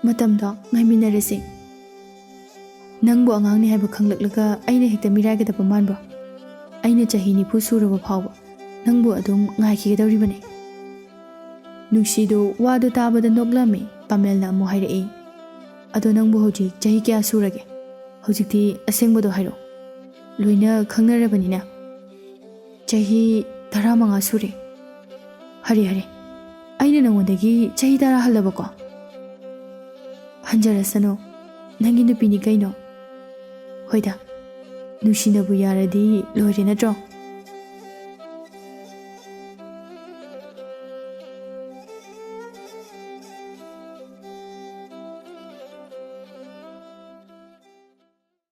ꯃꯇꯝꯗꯣ ꯉꯥꯏꯃꯤꯟꯅꯔꯁꯦ꯫" "ꯅꯪꯕꯨ ꯑꯉꯥꯡꯅꯤ ꯍꯥꯏꯕ ꯈꯪꯂꯛꯂꯒ ꯑꯩꯅ ꯍꯦꯛꯇ ꯃꯤꯔꯥꯏꯒꯗꯕ ꯃꯥꯟꯕ꯭ꯔꯣ? ꯑꯩꯅ ꯆꯍꯤ ꯅꯤꯐꯨ ꯁꯨꯔꯕ ꯐꯥꯎꯕ ꯅꯪꯕꯨ ꯑꯗꯨꯝ ꯉꯥꯏꯈꯤꯒꯗꯧꯔꯤꯕꯅꯤ꯫" ꯅꯨꯡꯁꯤꯗꯨ ꯋꯥꯗꯨ ꯇꯥꯕꯗ ꯅꯣꯛꯂꯝꯃꯤ꯫ ꯄꯥꯃꯦꯜꯅ ꯑꯃꯨꯛ ꯍꯥꯏꯔꯛꯏ, "ꯑꯗꯣ ꯅꯪꯕꯨ ꯍꯧꯖꯤꯛ ꯆꯍꯤ ꯀꯌꯥ ꯁꯨꯔꯒꯦ? ꯍꯧꯖꯤꯛꯇꯤ ꯑꯁꯦꯡꯕꯗꯣ ꯍꯥꯏꯔꯛꯑꯣ꯫ ꯂꯣꯏꯅ ꯈꯪꯅꯔꯕꯅꯤꯅ꯫" "ꯆꯍꯤ ꯇꯔꯥꯃꯉꯥ ꯁꯨꯔꯦ꯫" "ꯍꯔꯦ, ꯍꯔꯦ, ꯑꯩꯅ ꯅꯉꯣꯟꯗꯒꯤ ꯆꯍꯤ ꯇꯔꯥ ꯍꯜꯂꯕꯀꯣ?" "ꯍꯟꯖꯔꯁꯅꯨ, ꯅꯪꯒꯤ ꯅꯨꯄꯤꯅꯤ ꯀꯩꯅꯣ꯫" "ꯍꯣꯏꯗ, ꯅꯨꯡꯁꯤꯅꯕꯨ ꯌꯥꯔꯗꯤ ꯂꯣꯏꯔꯦ ꯅꯠꯇ꯭ꯔꯣ?